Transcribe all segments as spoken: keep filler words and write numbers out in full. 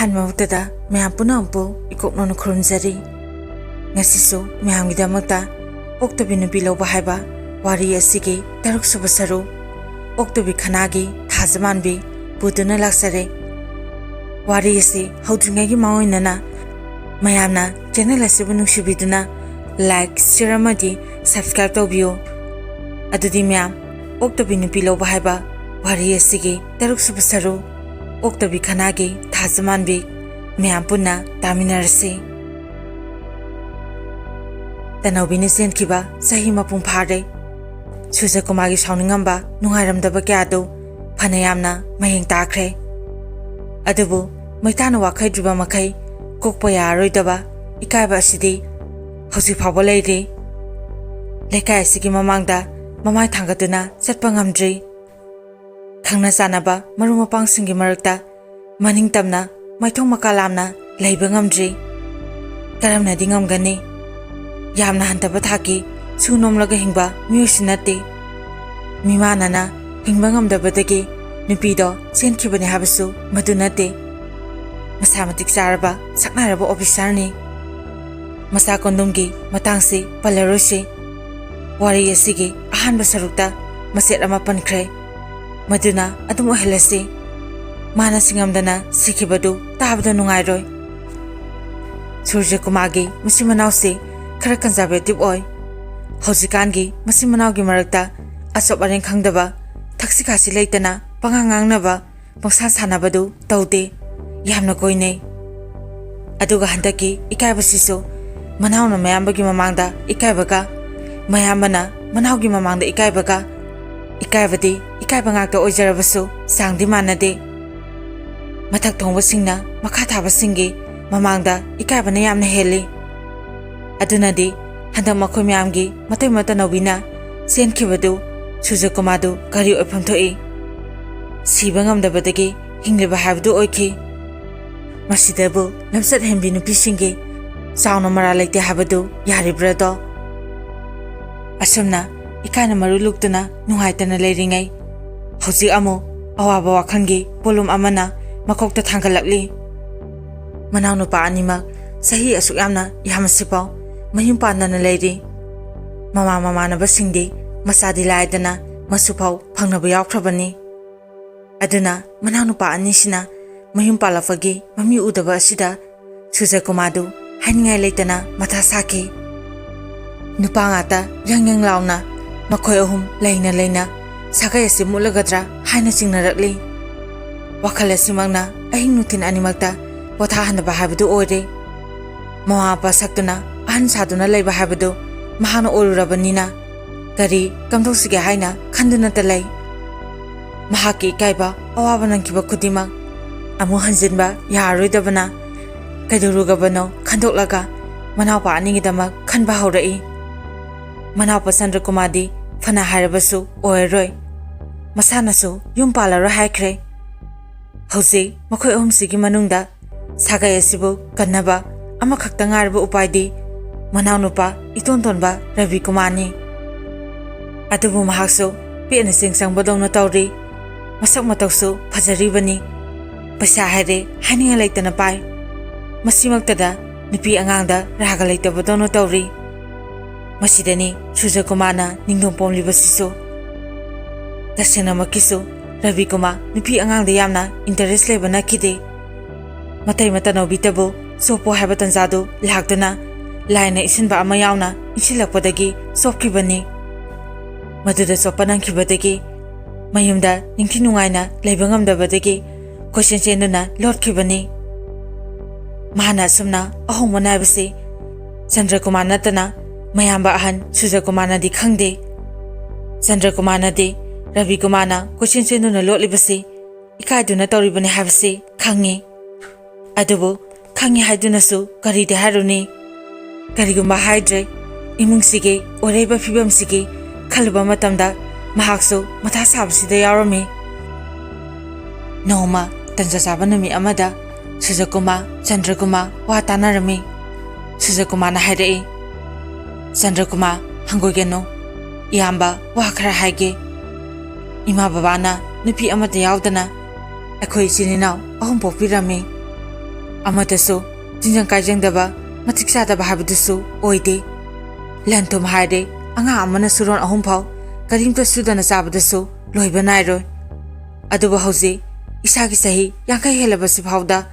ꯑꯍꯥꯟꯕ ꯃꯛꯇꯗ ꯃꯌꯥꯝ ꯄꯨꯝꯅꯃꯛꯄꯨ ꯏꯀꯣꯛ ꯅꯧꯅ ꯈꯨꯔꯨꯝꯖꯔꯤ꯫ ꯉꯁꯤꯁꯨ ꯃꯌꯥꯝꯒꯤꯗꯃꯛꯇ ꯑꯣꯛꯇꯕꯤ ꯅꯨꯄꯤ ꯂꯧꯕ ꯍꯥꯏꯕ ꯋꯥꯔꯤ ꯑꯁꯤꯒꯤ ꯇꯔꯨꯛ ꯁꯨꯕ ꯁꯔꯨꯛ, ꯑꯣꯛꯇꯕꯤ ꯈꯅꯥꯒꯤ ꯊꯥꯖꯃꯥꯟꯕꯤ ꯄꯨꯗꯨꯅ ꯂꯥꯛꯆꯔꯦ꯫ ꯋꯥꯔꯤ ꯑꯁꯤ ꯍꯧꯗ꯭ꯔꯤꯉꯩꯒꯤ ꯃꯥꯡꯑꯣꯏꯅꯅ ꯃꯌꯥꯝꯅ ꯆꯦꯅꯦꯜ ꯑꯁꯤꯕꯨ ꯅꯨꯡꯁꯤꯕꯤꯗꯨꯅ ꯂꯥꯏꯛ, ꯁꯤꯌꯔ ꯑꯃꯗꯤ ꯁꯕꯁꯀ꯭ꯔꯥꯏꯕ ꯇꯧꯕꯤꯌꯨ꯫ ꯑꯗꯨꯗꯤ ꯃꯌꯥꯝ, ꯑꯣꯛꯇꯕꯤ ꯅꯨꯄꯤ ꯂꯧꯕ ꯍꯥꯏꯕ ꯋꯥꯔꯤ ꯑꯁꯤꯒꯤ ꯇꯔꯨꯛ ꯁꯨꯕ ꯁꯔꯨꯛ, ꯑꯣꯛꯇꯕꯤ ꯈꯅꯥꯒꯤ ꯊꯥꯖꯃꯥꯟꯕꯤ, ꯃꯌꯥꯝ ꯄꯨꯟꯅ ꯇꯥꯃꯤꯟꯅꯔꯁꯤ꯫ ꯇꯅꯧꯕꯤꯅ ꯆꯦꯟꯈꯤꯕ ꯆꯍꯤ ꯃꯄꯨꯡ ꯐꯥꯔꯦ꯫ ꯁꯨꯔꯖꯀꯨꯃꯥꯔꯒꯤ ꯁꯥꯎꯅꯤꯡꯉꯝꯕ, ꯅꯨꯡꯉꯥꯏꯔꯝꯗꯕ ꯀꯌꯥꯗꯨ ꯐꯅ ꯌꯥꯝꯅ ꯃꯌꯦꯡ ꯇꯥꯈ꯭ꯔꯦ꯫ ꯑꯗꯨꯕꯨ ꯃꯩꯇꯥꯅ ꯋꯥꯈꯩꯗ꯭ꯔꯤꯕ ꯃꯈꯩ ꯀꯣꯛꯄ ꯌꯥꯔꯔꯣꯏꯗꯕ ꯏꯀꯥꯏꯕ ꯑꯁꯤꯗꯤ ꯍꯧꯖꯤꯛ ꯐꯥꯎꯕ ꯂꯩꯔꯤ꯫ ꯂꯩꯀꯥꯏ ꯑꯁꯤꯒꯤ ꯃꯃꯥꯡꯗ ꯃꯃꯥꯏ ꯊꯥꯡꯒꯠꯇꯨꯅ ꯆꯠꯄ ꯉꯝꯗ꯭ꯔꯤ꯫ ꯈꯪꯅ ꯆꯥꯟꯅꯕ ꯃꯔꯨꯞ ꯃꯄꯥꯡꯁꯤꯡꯒꯤ ꯃꯔꯛꯇ ꯃꯅꯤꯡ ꯇꯝꯅ ꯃꯥꯏꯊꯣꯡ ꯃꯀꯥ ꯂꯥꯝꯅ ꯂꯩꯕ ꯉꯝꯗ꯭ꯔꯤ꯫ ꯀꯔꯝꯅꯗꯤ ꯉꯝꯒꯅꯤ? ꯌꯥꯝꯅ ꯍꯟꯊꯕ ꯊꯥꯛꯀꯤ ꯁꯨ ꯅꯣꯝꯂꯒ ꯍꯤꯡꯕ ꯃꯤꯑꯣꯏꯁꯨ ꯅꯠꯇꯦ꯫ ꯃꯤꯃꯥꯟꯅꯅ ꯍꯤꯡꯕ ꯉꯝꯗꯕꯗꯒꯤ ꯅꯨꯄꯤꯗꯣ ꯆꯦꯟꯈꯤꯕꯅꯤ ꯍꯥꯏꯕꯁꯨ ꯃꯗꯨ ꯅꯠꯇꯦ꯫ ꯃꯁꯥ ꯃꯇꯤꯛ ꯆꯥꯔꯕ ꯁꯛꯅꯥꯏꯔꯕ ꯑꯣꯐꯤꯁꯥꯔꯅꯤ꯫ ꯃꯆꯥ ꯀꯣꯟꯗꯣꯝꯒꯤ ꯃꯇꯥꯡꯁꯤ ꯄꯜꯂꯔꯣꯏꯁꯤ꯫ ꯋꯥꯔꯤ ꯑꯁꯤꯒꯤ ꯑꯍꯥꯟꯕ ꯁꯔꯨꯛꯇ ꯃꯆꯦꯠ ꯑꯃ ꯄꯟꯈ꯭ꯔꯦ꯫ ꯃꯗꯨꯅ ꯑꯗꯨꯝ ꯑꯣꯏꯍꯜꯂꯁꯤ꯫ ꯃꯥꯅ ꯁꯤꯡꯉꯝꯗꯅ ꯁꯤꯈꯤꯕꯗꯨ ꯇꯥꯕꯗ ꯅꯨꯡꯉꯥꯏꯔꯣꯏ꯫ ꯁꯨꯔꯖꯀꯨꯃꯥꯔꯒꯤ ꯃꯆꯤꯟ ꯃꯅꯥꯎꯁꯤ ꯈꯔ ꯀꯟꯖꯔꯕꯦꯇꯤꯕ ꯑꯣꯏ꯫ ꯍꯧꯖꯤꯛꯀꯥꯟꯒꯤ ꯃꯆꯤꯟ ꯃꯅꯥꯎꯒꯤ ꯃꯔꯛꯇ ꯑꯆꯞ ꯑꯔꯦꯡ ꯈꯪꯗꯕ, ꯊꯛꯁꯤ ꯈꯥꯁꯤ ꯂꯩꯇꯅ ꯄꯉꯥꯡ ꯉꯥꯡꯅꯕ, ꯄꯪꯁꯥ ꯁꯥꯟꯅꯕꯗꯨ ꯇꯧꯗꯦ꯫ ꯌꯥꯝꯅ ꯀꯣꯏꯅꯩ꯫ ꯑꯗꯨꯒ ꯍꯟꯗꯛꯀꯤ ꯏꯀꯥꯏꯕꯁꯤꯁꯨ ꯃꯅꯥꯎꯅ ꯃꯌꯥꯝꯕꯒꯤ ꯃꯃꯥꯡꯗ ꯏꯀꯥꯏꯕꯒ, ꯃꯌꯥꯝꯕꯅ ꯃꯅꯥꯎꯒꯤ ꯃꯃꯥꯡꯗ ꯏꯀꯥꯏꯕꯒ, ꯏꯀꯥꯏꯕꯗꯤ ꯏꯀꯥꯏꯕ ꯉꯥꯛꯇ ꯑꯣꯏꯖꯔꯕꯁꯨ ꯆꯥꯡꯗꯤ ꯃꯥꯟꯅꯗꯦ꯫ ꯃꯊꯛ ꯊꯣꯡꯕꯁꯤꯡꯅ ꯃꯈꯥ ꯊꯥꯕꯁꯤꯡꯒꯤ ꯃꯃꯥꯡꯗ ꯏꯀꯥꯏꯕꯅ ꯌꯥꯝꯅ ꯍꯦꯜꯂꯤ꯫ ꯑꯗꯨꯅꯗꯤ ꯍꯟꯗꯛ ꯃꯈꯣꯏ ꯃꯌꯥꯝꯒꯤ ꯃꯇꯩ ꯃꯇꯅꯧꯕꯤꯅ ꯆꯦꯟꯈꯤꯕꯗꯨ ꯁꯨꯔꯖꯀꯨꯃꯥꯔꯗꯨ ꯀꯔꯤ ꯑꯣꯏꯐꯝ ꯊꯣꯛꯏ? ꯁꯤꯕ ꯉꯝꯗꯕꯗꯒꯤ ꯍꯤꯡꯂꯤꯕ ꯍꯥꯏꯕꯗꯨ ꯑꯣꯏꯈꯤ꯫ ꯃꯁꯤꯗꯕꯨ ꯂꯝꯆꯠ ꯍꯦꯟꯕꯤ ꯅꯨꯄꯤꯁꯤꯡꯒꯤ ꯆꯥꯎꯅ ꯃꯔꯥꯜ ꯂꯩꯇꯦ ꯍꯥꯏꯕꯗꯨ ꯌꯥꯔꯤꯕ꯭ꯔꯥꯗꯣ? ꯑꯁꯨꯝꯅ ꯏꯀꯥꯏꯅ ꯃꯔꯨ ꯂꯨꯛꯇꯨꯅ ꯅꯨꯡꯉꯥꯏꯇꯅ ꯂꯩꯔꯤꯉꯩ, ꯍꯧꯖꯤꯛ ꯑꯃꯨꯛ ꯑꯋꯥꯕ ꯋꯥꯈꯜꯒꯤ ꯄꯣꯠꯂꯨꯝ ꯑꯃꯅ ꯃꯀꯣꯛꯇ ꯊꯥꯡꯒꯠꯂꯛꯂꯤ꯫ ꯃꯅꯥꯎꯅꯨꯄꯥ ꯑꯅꯤꯃꯛ ꯆꯍꯤ ꯑꯁꯨꯛ ꯌꯥꯝꯅ ꯌꯥꯝꯃꯁꯤꯐꯥꯎ ꯃꯌꯨꯝ ꯄꯥꯟꯗꯅ ꯂꯩꯔꯤ꯫ ꯃꯃꯥ ꯃꯃꯥꯟꯅꯕꯁꯤꯡꯗꯤ ꯃꯆꯥꯗꯤ ꯂꯥꯏꯗꯅ ꯃꯁꯨꯐꯥꯎ ꯐꯪꯅꯕ ꯌꯥꯎꯈ꯭ꯔꯕꯅꯤ꯫ ꯑꯗꯨꯅ ꯃꯅꯥꯎꯅꯨꯄꯥ ꯑꯅꯤꯁꯤꯅ ꯃꯌꯨꯝ ꯄꯥꯜꯂꯛꯄꯒꯤ ꯃꯃꯤ ꯎꯗꯕ ꯑꯁꯤꯗ ꯁꯨꯖꯀꯨꯃꯥꯔꯗꯨ ꯍꯥꯏꯅꯤꯡꯉꯥꯏ ꯂꯩꯇꯅ ꯃꯊꯥ ꯁꯥꯈꯤ꯫ ꯅꯨꯄꯥ ꯉꯥꯛꯇ ꯌꯪ ꯌꯪ ꯂꯥꯎꯅ ꯃꯈꯣꯏ ꯑꯍꯨꯝ ꯂꯩꯅ ꯂꯩꯅ ꯁꯥꯒꯩ ꯑꯁꯤ ꯃꯨꯠꯂꯒꯗ꯭ꯔꯥ ꯍꯥꯏꯅ ꯆꯤꯡꯅꯔꯛꯂꯤ꯫ ꯋꯥꯈꯜ ꯑꯁꯤꯃꯛꯅ ꯑꯍꯤꯡ ꯅꯨꯡꯊꯤꯜ ꯑꯅꯤꯃꯛꯇ ꯄꯣꯊꯥꯍꯟꯗꯕ ꯍꯥꯏꯕꯗꯨ ꯑꯣꯏꯔꯦ꯫ ꯃꯃꯥ ꯃꯄꯥ ꯁꯛꯇꯨꯅ ꯑꯍꯟ ꯁꯥꯗꯨꯅ ꯂꯩꯕ ꯍꯥꯏꯕꯗꯨ ꯃꯍꯥꯛꯅ ꯑꯣꯏꯔꯨꯔꯕꯅꯤꯅ ꯀꯔꯤ ꯀꯝꯗꯧꯁꯤꯒꯦ ꯍꯥꯏꯅ ꯈꯟꯗꯨꯅꯇ ꯂꯩ꯫ ꯃꯍꯥꯛꯀꯤ ꯏꯀꯥꯏꯕ ꯑꯋꯥꯕ ꯅꯪꯈꯤꯕ ꯈꯨꯗꯤꯡꯃꯛ ꯑꯃꯨꯛ ꯍꯟꯖꯤꯟꯕ ꯌꯥꯔꯔꯣꯏꯗꯕꯅ ꯀꯩꯗꯧꯔꯨꯒꯕꯅꯣ ꯈꯟꯗꯣꯛꯂꯒ ꯃꯅꯥꯎꯄꯥ ꯑꯅꯤꯒꯤꯗꯃꯛ ꯈꯟꯕ ꯍꯧꯔꯛꯏ꯫ ꯃꯅꯥꯎꯄꯥ ꯆꯟꯗ꯭ꯔꯀꯨꯃꯥꯔꯗꯤ ꯐꯅ ꯍꯥꯏꯔꯕꯁꯨ ꯑꯣꯏꯔꯔꯣꯏ꯫ ꯃꯁꯥꯅꯁꯨ ꯌꯨꯝ ꯄꯥꯜꯂꯔꯣꯏ ꯍꯥꯏꯈ꯭ꯔꯦ꯫ ꯍꯧꯖꯤꯛ ꯃꯈꯣꯏ ꯑꯍꯨꯝꯁꯤꯒꯤ ꯃꯅꯨꯡꯗ ꯁꯥꯒꯩ ꯑꯁꯤꯕꯨ ꯀꯟꯅꯕ ꯑꯃꯈꯛꯇ ꯉꯥꯏꯔꯕ ꯎꯄꯥꯏꯗꯤ ꯃꯅꯥꯎꯅꯨꯄꯥ ꯏꯇꯣꯟ ꯇꯣꯟꯕ ꯔꯕꯤꯀꯨꯃꯥꯔꯅꯤ꯫ ꯑꯗꯨꯕꯨ ꯃꯍꯥꯛꯁꯨ ꯄꯦꯠꯅ ꯆꯦꯡ ꯆꯪꯕꯗꯧꯅ ꯇꯧꯔꯤ꯫ ꯃꯁꯛ ꯃꯇꯧꯁꯨ ꯐꯖꯔꯤꯕꯅꯤ꯫ ꯄꯩꯁꯥ ꯍꯥꯏꯔꯦ ꯍꯥꯏꯅꯤꯡꯉꯥꯏ ꯂꯩꯇꯅ ꯄꯥꯏ꯫ ꯃꯁꯤꯃꯛꯇꯗ ꯅꯨꯄꯤ ꯑꯉꯥꯡꯗ ꯔꯥꯒ ꯂꯩꯇꯕꯗꯧꯅ ꯇꯧꯔꯤ꯫ ꯃꯁꯤꯗꯅꯤ ꯁꯨꯖꯀꯨꯃꯥꯔꯅ ꯅꯤꯡꯗꯣꯡ ꯄꯣꯝꯂꯤꯕꯁꯤꯁꯨ꯫ ꯇꯁꯦꯡꯅꯃꯛꯀꯤꯁꯨ ꯔꯕꯤꯀꯨꯃꯥꯔ ꯅꯨꯄꯤ ꯑꯉꯥꯡꯗ ꯌꯥꯝꯅ interest ꯂꯩꯕ ꯅꯠꯈꯤꯗꯦ꯫ ꯃꯇꯩ ꯃꯇꯅꯧꯕꯤꯇꯕꯨ ꯆꯣꯞꯄꯣ ꯍꯥꯏꯕ ꯇꯟꯖꯥꯗꯨ ꯂꯥꯛꯇꯨꯅ ꯂꯥꯏꯅ ꯏꯟꯁꯤꯟꯕ ꯑꯃ ꯌꯥꯎꯅ ꯏꯟꯁꯤꯜꯂꯛꯄꯗꯒꯤ ꯆꯣꯞꯈꯤꯕꯅꯤ꯫ ꯃꯗꯨꯗ ꯆꯣꯞꯄ ꯅꯪꯈꯤꯕꯗꯒꯤ ꯃꯌꯨꯝꯗ ꯅꯤꯡꯊꯤ ꯅꯨꯡꯉꯥꯏꯅ ꯂꯩꯕ ꯉꯝꯗꯕꯗꯒꯤ ꯀꯣꯏꯆꯦꯟ ꯆꯦꯟꯗꯨꯅ ꯂꯣꯠꯈꯤꯕꯅꯤ꯫ ꯃꯍꯥꯛꯅ ꯑꯁꯨꯝꯅ ꯑꯍꯣꯡꯕ ꯅꯥꯏꯕꯁꯤ ꯆꯟꯗ꯭ꯔꯀꯨꯃꯥꯔ ꯅꯠꯇꯅ ꯃꯌꯥꯝꯕ ꯑꯍꯟ ꯁꯨꯖꯀꯨꯃꯥꯔꯅꯗꯤ ꯈꯪꯗꯦ꯫ ꯆꯟꯗ꯭ꯔꯀꯨꯃꯥꯔꯅꯗꯤ ꯔꯕꯤꯀꯨꯃꯥꯔꯅ ꯀꯣꯏꯆꯦꯟ ꯆꯦꯟꯗꯨꯅ ꯂꯣꯠꯂꯤꯕꯁꯤ ꯏꯀꯥꯏꯗꯨꯅ ꯇꯧꯔꯤꯕꯅꯤ ꯍꯥꯏꯕꯁꯤ ꯈꯪꯉꯤ꯫ ꯑꯗꯨꯕꯨ ꯈꯪꯉꯤ ꯍꯥꯏꯗꯨꯅꯁꯨ ꯀꯔꯤꯗꯤ ꯍꯥꯏꯔꯨꯅꯤ? ꯀꯔꯤꯒꯨꯝꯕ ꯍꯥꯏꯗ꯭ꯔꯦ, ꯏꯃꯨꯡꯁꯤꯒꯤ ꯑꯣꯏꯔꯛꯏꯕ ꯐꯤꯕꯝꯁꯤꯒꯤ ꯈꯜꯂꯨꯕ ꯃꯇꯝꯗ ꯃꯍꯥꯛꯁꯨ ꯃꯊꯥ ꯁꯥꯕꯁꯤꯗ ꯌꯥꯎꯔꯝꯃꯤ꯫ ꯅꯣꯡꯃ ꯇꯟꯖꯥ ꯆꯥꯕ ꯅꯨꯃꯤꯠ ꯑꯃꯗ ꯁꯨꯖꯀꯨꯃꯥꯔ, ꯆꯟꯗ꯭ꯔꯀꯨꯃꯥꯔ ꯋꯥ ꯇꯥꯅꯔꯝꯃꯤ꯫ ꯁꯨꯖꯀꯨꯃꯥꯔꯅ ꯍꯥꯏꯔꯛꯏ, "ꯆꯟꯗ꯭ꯔꯀꯨꯃꯥꯔ, ꯍꯪꯒꯣꯏꯒꯅꯨ꯫ ꯏꯌꯥꯝꯕ ꯋꯥ ꯈꯔ ꯍꯥꯏꯒꯦ꯫ ꯏꯃꯥ ꯕꯕꯥꯅ ꯅꯨꯄꯤ ꯑꯃꯠꯇ ꯌꯥꯎꯗꯅ ꯑꯩꯈꯣꯏ ꯏꯆꯤꯟ ꯏꯅꯥꯎ ꯑꯍꯨꯝ ꯄꯣꯛꯄꯤꯔꯝꯃꯤ꯫ ꯑꯃꯠꯇꯁꯨ ꯆꯤꯡꯖꯪ ꯀꯥꯏꯖꯪꯗꯕ, ꯃꯇꯤꯛ ꯆꯥꯗꯕ ꯍꯥꯏꯕꯗꯨꯁꯨ ꯑꯣꯏꯗꯦ꯫ ꯂꯟ ꯊꯨꯝ ꯍꯥꯏꯔꯦ, ꯑꯉꯥꯡ ꯑꯃꯅ ꯁꯨꯔꯣꯟ ꯑꯍꯨꯝ ꯐꯥꯎ ꯀꯔꯤꯝꯇ ꯁꯨꯗꯅ ꯆꯥꯕꯗꯁꯨ ꯂꯣꯏꯕ ꯅꯥꯏꯔꯣꯏ꯫ ꯑꯗꯨꯕꯨ ꯍꯧꯖꯤꯛ ꯏꯁꯥꯒꯤ ꯆꯍꯤ ꯌꯥꯡꯈꯩ ꯍꯦꯜꯂꯕꯁꯤ ꯐꯥꯎꯗ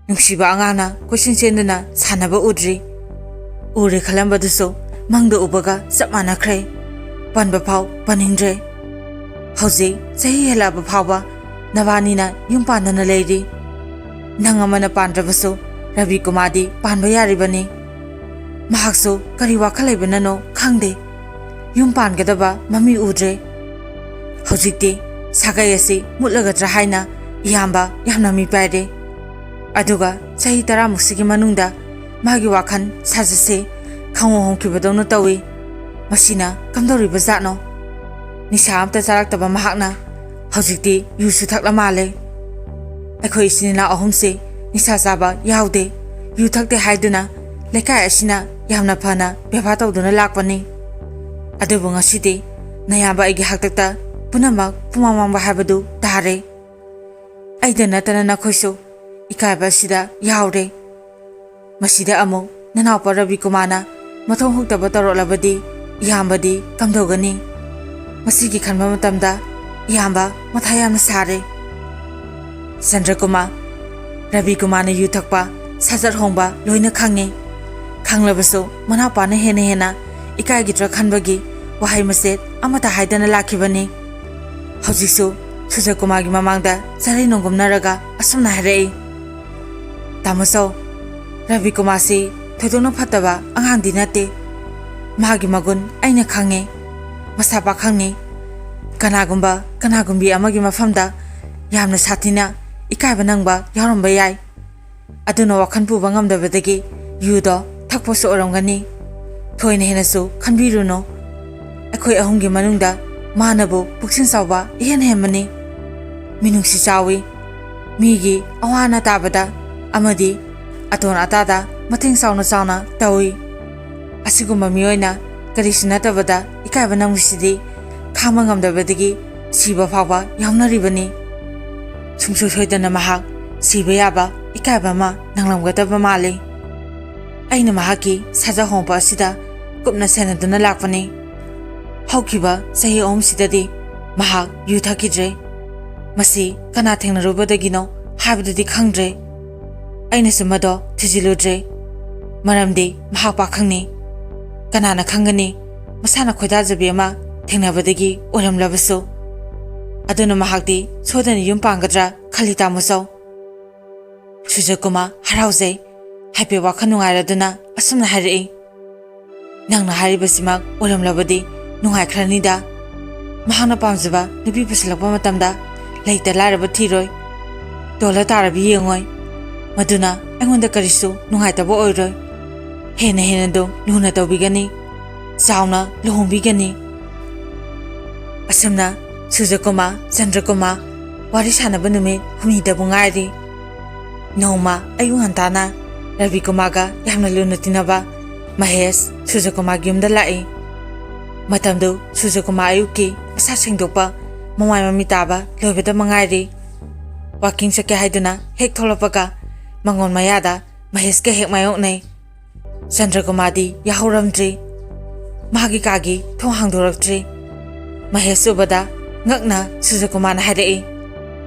ꯅꯨꯡꯁꯤꯕ ꯑꯉꯥꯡꯅ ꯀꯣꯏꯆꯦꯟ ꯆꯦꯟꯗꯨꯅ ꯁꯥꯟꯅꯕ ꯎꯗ꯭ꯔꯤ꯫ ꯎꯔꯦ ꯈꯜꯂꯝꯕꯗꯨꯁꯨ ꯃꯪꯗ ꯎꯕꯒ ꯆꯞ ꯃꯥꯟꯅꯈ꯭ꯔꯦ꯫ ꯄꯟꯕ ꯐꯥꯎ ꯄꯟꯅꯤꯡꯗ꯭ꯔꯦ꯫ ꯍꯧꯖꯤꯛ ꯆꯍꯤ ꯍꯦꯜꯂꯛꯑꯕ ꯐꯥꯎꯕ ꯅꯕꯥꯅꯤꯅ ꯌꯨꯝ ꯄꯥꯟꯗꯅ ꯂꯩꯔꯤ꯫ ꯅꯪ ꯑꯃꯅ ꯄꯥꯟꯗ꯭ꯔꯕꯁꯨ ꯔꯕꯤ ꯀꯨꯃꯥꯔꯗꯤ ꯄꯥꯟꯕ ꯌꯥꯔꯤꯕꯅꯤ꯫ ꯃꯍꯥꯛꯁꯨ ꯀꯔꯤ ꯋꯥꯈꯜ ꯂꯩꯕꯅꯅꯣ ꯈꯪꯗꯦ, ꯌꯨꯝ ꯄꯥꯟꯒꯗꯕ ꯃꯃꯤ ꯎꯗ꯭ꯔꯦ꯫ ꯍꯧꯖꯤꯛꯇꯤ ꯁꯥꯒꯩ ꯑꯁꯤ ꯃꯨꯠꯂꯒꯗ꯭ꯔꯥ ꯍꯥꯏꯅ ꯏꯌꯥꯝꯕ ꯌꯥꯝꯅ ꯃꯤꯄꯥꯏꯔꯦ꯫ ꯑꯗꯨꯒ ꯆꯍꯤ ꯇꯔꯥꯃꯨꯛꯁꯤꯒꯤ ꯃꯅꯨꯡꯗ ꯃꯥꯒꯤ ꯋꯥꯈꯜ ꯁꯥꯖꯠꯁꯦ ꯈꯪꯍꯣꯡ ꯍꯣꯡꯈꯤꯕꯗꯧꯅ ꯇꯧꯏ꯫ ꯃꯁꯤꯅ ꯀꯝꯗꯧꯔꯤꯕ ꯖꯥꯠꯅꯣ? ꯅꯤꯁꯥ ꯑꯝꯇ ꯆꯥꯔꯛꯇꯕ ꯃꯍꯥꯛꯅ ꯍꯧꯖꯤꯛꯇꯤ ꯌꯨꯁꯨ ꯊꯛꯂ ꯃꯥꯜꯂꯦ꯫ ꯑꯩꯈꯣꯏ ꯏꯆꯤꯟ ꯏꯅꯥꯎ ꯑꯍꯨꯝꯁꯦ ꯅꯤꯁꯥ ꯆꯥꯕ ꯌꯥꯎꯗꯦ, ꯌꯨ ꯊꯛꯇꯦ ꯍꯥꯏꯗꯨꯅ ꯂꯩꯀꯥꯏ ꯑꯁꯤꯅ ꯌꯥꯝꯅ ꯐꯅ ꯕꯦꯕꯥꯔ ꯇꯧꯗꯨꯅ ꯂꯥꯛꯄꯅꯤ꯫ ꯑꯗꯨꯕꯨ ꯉꯁꯤꯗꯤ ꯅꯌꯥꯝꯕ ꯑꯩꯒꯤ ꯍꯥꯛꯇꯛꯇ ꯄꯨꯝꯅꯃꯛ ꯄꯨꯃꯥꯡ ꯃꯥꯡꯕ ꯍꯥꯏꯕꯗꯨ ꯇꯥꯔꯦ꯫ ꯑꯩꯗ ꯅꯠꯇꯅ ꯅꯈꯣꯏꯁꯨ ꯏꯀꯥꯏꯕ ꯑꯁꯤꯗ ꯌꯥꯎꯔꯦ꯫ ꯃꯁꯤꯗ ꯑꯃꯨꯛ ꯅꯅꯥꯎꯄꯥ ꯔꯕꯤ ꯀꯨꯃꯥꯔꯅ ꯃꯊꯣꯡ ꯍꯨꯛꯇꯕ ꯇꯧꯔꯛꯂꯕꯗꯤ ꯏꯌꯥꯝꯕꯗꯤ ꯀꯝꯗꯧꯒꯅꯤ? ꯃꯁꯤꯒꯤ ꯈꯟꯕ ꯃꯇꯝꯗ ꯏꯌꯥꯝꯕ ꯃꯊꯥ ꯌꯥꯝꯅ ꯁꯥꯔꯦ꯫ ꯆꯟꯗ꯭ꯔꯀꯨꯃꯥꯔ, ꯔꯕꯤ ꯀꯨꯃꯥꯔꯅ ꯌꯨ ꯊꯛꯄ, ꯁꯥꯖꯠ ꯍꯣꯡꯕ ꯂꯣꯏꯅ ꯈꯪꯉꯤ꯫ ꯈꯪꯂꯕꯁꯨ ꯃꯅꯥꯎꯄꯥꯅ ꯍꯦꯟꯅ ꯍꯦꯟꯅ ꯏꯀꯥꯏꯈꯤꯗ꯭ꯔꯥ ꯈꯟꯕꯒꯤ ꯋꯥꯍꯩ ꯃꯆꯦꯠ ꯑꯃꯠꯇ ꯍꯥꯏꯗꯅ ꯂꯥꯛꯈꯤꯕꯅꯤ꯫ ꯍꯧꯖꯤꯛꯁꯨ ꯁꯨꯖꯀꯨꯃꯥꯔꯒꯤ ꯃꯃꯥꯡꯗ ꯆꯔꯩ ꯅꯣꯡꯒꯨꯝꯅꯔꯒ ꯑꯁꯨꯝꯅ ꯍꯥꯏꯔꯛꯏ, "ꯇꯥꯃꯣꯆꯧ, ꯔꯕꯤ ꯀꯨꯃꯥꯔꯁꯤ ꯊꯣꯏꯗꯣꯛꯅ ꯐꯠꯇꯕ ꯑꯉꯥꯡꯗꯤ ꯅꯠꯇꯦ꯫ ꯃꯥꯒꯤ ꯃꯒꯨꯟ ꯑꯩꯅ ꯈꯪꯉꯦ꯫ ꯃꯁꯥ ꯄꯥꯈꯪꯅꯤ꯫ ꯀꯅꯥꯒꯨꯝꯕ ꯀꯅꯥꯒꯨꯝꯕꯤ ꯑꯃꯒꯤ ꯃꯐꯝꯗ ꯌꯥꯝꯅ ꯁꯥꯊꯤꯅ ꯏꯀꯥꯏꯕ ꯅꯪꯕ ꯌꯥꯎꯔꯝꯕ ꯌꯥꯏ꯫ ꯑꯗꯨꯅ ꯋꯥꯈꯜ ꯄꯨꯕ ꯉꯝꯗꯕꯗꯒꯤ ꯌꯨꯗꯣ ꯊꯛꯄꯁꯨ ꯑꯣꯏꯔꯝꯒꯅꯤ꯫ ꯊꯣꯏꯅ ꯍꯦꯟꯅꯁꯨ ꯈꯟꯕꯤꯔꯨꯅꯨ꯫ ꯑꯩꯈꯣꯏ ꯑꯍꯨꯝꯒꯤ ꯃꯅꯨꯡꯗ ꯃꯥꯅꯕꯨ ꯄꯨꯛꯆꯦꯜ ꯆꯥꯎꯕ ꯏꯍꯦꯟ ꯍꯦꯟꯕꯅꯤ꯫ ꯃꯤꯅꯨꯡꯁꯤ ꯆꯥꯎꯏ꯫ ꯃꯤꯒꯤ ꯑꯋꯥ ꯑꯅꯥ ꯇꯥꯕꯗ ꯑꯃꯗꯤ ꯑꯇꯣꯟ ꯑꯇꯥꯗ ꯃꯇꯦꯡ ꯆꯥꯎꯅ ꯆꯥꯎꯅ ꯇꯧꯏ꯫ ꯑꯁꯤꯒꯨꯝꯕ ꯃꯤꯑꯣꯏꯅ ꯀꯔꯤꯁꯨ ꯅꯠꯇꯕꯗ ꯏꯀꯥꯏꯕ ꯅꯪꯕꯁꯤꯗꯤ ꯈꯥꯡꯕ ꯉꯝꯗꯕꯗꯒꯤ ꯁꯤꯕ ꯐꯥꯎꯕ ꯌꯥꯎꯅꯔꯤꯕꯅꯤ꯫ ꯁꯨꯡꯁꯣꯏ ꯁꯣꯏꯗꯅ ꯃꯍꯥꯛ ꯁꯤꯕ ꯌꯥꯕ ꯏꯀꯥꯏꯕ ꯑꯃ ꯅꯪꯂꯝꯒꯗꯕ ꯃꯥꯜꯂꯤ꯫ ꯑꯩꯅ ꯃꯍꯥꯛꯀꯤ ꯁꯥꯖ ꯍꯣꯡꯕ ꯑꯁꯤꯗ ꯀꯨꯞꯅ ꯁꯦꯟꯅꯗꯨꯅ ꯂꯥꯛꯄꯅꯤ꯫ ꯍꯧꯈꯤꯕ ꯆꯍꯤ ꯑꯍꯨꯝꯁꯤꯗꯗꯤ ꯃꯍꯥꯛ ꯌꯨ ꯊꯛꯈꯤꯗ꯭ꯔꯦ꯫ ꯃꯁꯤ ꯀꯅꯥ ꯊꯦꯡꯅꯔꯨꯕꯗꯒꯤꯅꯣ ꯍꯥꯏꯕꯗꯨꯗꯤ ꯈꯪꯗ꯭ꯔꯦ꯫ ꯑꯩꯅꯁꯨ ꯃꯗꯣ ꯊꯤꯖꯤꯜꯂꯨꯗ꯭ꯔꯦ꯫ ꯃꯔꯝꯗꯤ ꯃꯍꯥꯛ ꯄꯥꯈꯪꯅꯤ꯫ ꯀꯅꯥꯅ ꯈꯪꯒꯅꯤ, ꯃꯁꯥꯅ ꯈꯣꯏꯗꯥꯖꯕꯤ ꯑꯃ ꯊꯦꯡꯅꯕꯗꯒꯤ ꯑꯣꯏꯔꯝꯂꯕꯁꯨ꯫ ꯑꯗꯨꯅ ꯃꯍꯥꯛꯇꯤ ꯁꯣꯏꯗꯅ ꯌꯨꯝ ꯄꯥꯟꯒꯗ꯭ꯔꯥ ꯈꯜꯂꯤ, ꯇꯥꯃꯣ ꯆꯧ꯫ ꯁꯨꯖꯀꯨꯃꯥ ꯍꯔꯥꯎꯖꯩ꯫ ꯍꯥꯏꯐꯦꯠ ꯋꯥꯈꯜ ꯅꯨꯡꯉꯥꯏꯔꯗꯨꯅ ꯑꯁꯨꯝꯅ ꯍꯥꯏꯔꯛꯏ, "ꯅꯪꯅ ꯍꯥꯏꯔꯤꯕꯁꯤꯃꯛ ꯑꯣꯏꯔꯝꯂꯕꯗꯤ ꯅꯨꯡꯉꯥꯏꯈ꯭ꯔꯅꯤꯗ꯫ ꯃꯍꯥꯛꯅ ꯄꯥꯝꯖꯕ ꯅꯨꯄꯤ ꯄꯨꯁꯤꯜꯂꯛꯄ ꯃꯇꯝꯗ ꯂꯩꯇ ꯂꯥꯏꯔꯕ ꯊꯤꯔꯣꯏ, ꯇꯣꯜꯂ ꯇꯥꯔꯕ ꯌꯦꯡꯉꯣꯏ꯫ ꯃꯗꯨꯅ ꯑꯩꯉꯣꯟꯗ ꯀꯔꯤꯁꯨ ꯅꯨꯡꯉꯥꯏꯇꯕ ꯑꯣꯏꯔꯣꯏ꯫ ꯍꯦꯟꯅ ꯍꯦꯟꯅ ꯑꯗꯨꯝ ꯂꯨꯅ ꯇꯧꯕꯤꯒꯅꯤ, ꯆꯥꯎꯅ ꯂꯨꯍꯣꯡꯕꯤꯒꯅꯤ"꯫ ꯑꯁꯨꯝꯅ ꯁꯨꯖꯀꯨꯃꯥ, ꯆꯟꯗ꯭ꯔꯀꯨꯃꯥ ꯋꯥꯔꯤ ꯁꯥꯟꯅꯕ ꯅꯨꯃꯤꯠ ꯍꯨꯝꯅꯤꯗꯕꯨ ꯉꯥꯏꯔꯤ꯫ ꯅꯣꯡꯃ ꯑꯌꯨꯛ ꯉꯟꯇꯥꯅ ꯔꯕꯤꯀꯨꯃꯥꯒ ꯌꯥꯝꯅ ꯂꯨꯅ ꯇꯤꯟꯅꯕ ꯃꯍꯦꯁ ꯁꯨꯖꯀꯨꯃꯥꯒꯤ ꯌꯨꯝꯗ ꯂꯥꯛꯏ꯫ ꯃꯇꯝꯗꯨ ꯁꯨꯖꯀꯨꯃꯥ ꯑꯌꯨꯛꯀꯤ ꯃꯁꯥ ꯁꯦꯡꯗꯣꯛꯄ, ꯃꯃꯥꯏ ꯃꯃꯤꯠ ꯇꯥꯕ ꯂꯣꯏꯕꯗ ꯃꯉꯥꯏꯔꯤ꯫ ꯋꯥꯀꯤꯡ ꯆꯠꯀꯦ ꯍꯥꯏꯗꯨꯅ ꯍꯦꯛ ꯊꯣꯛꯂꯛꯄꯒ ꯃꯉꯣꯟ ꯃꯌꯥꯗ ꯃꯍꯦꯁꯀ ꯍꯦꯛ ꯃꯥꯌꯣꯛꯅꯩ꯫ ꯆꯟꯗ꯭ꯔꯀꯨꯃꯥꯔꯗꯤ ꯌꯥꯍꯧꯔꯝꯗ꯭ꯔꯤ꯫ ꯃꯍꯥꯛꯀꯤ ꯀꯥꯒꯤ ꯊꯣꯡ ꯍꯥꯡꯗꯣꯔꯛꯇ꯭ꯔꯤ꯫ ꯃꯍꯦꯁ ꯎꯕꯗ ꯉꯛꯅ ꯁꯨꯖꯀꯨꯃꯥꯔꯅ ꯍꯥꯏꯔꯛꯏ,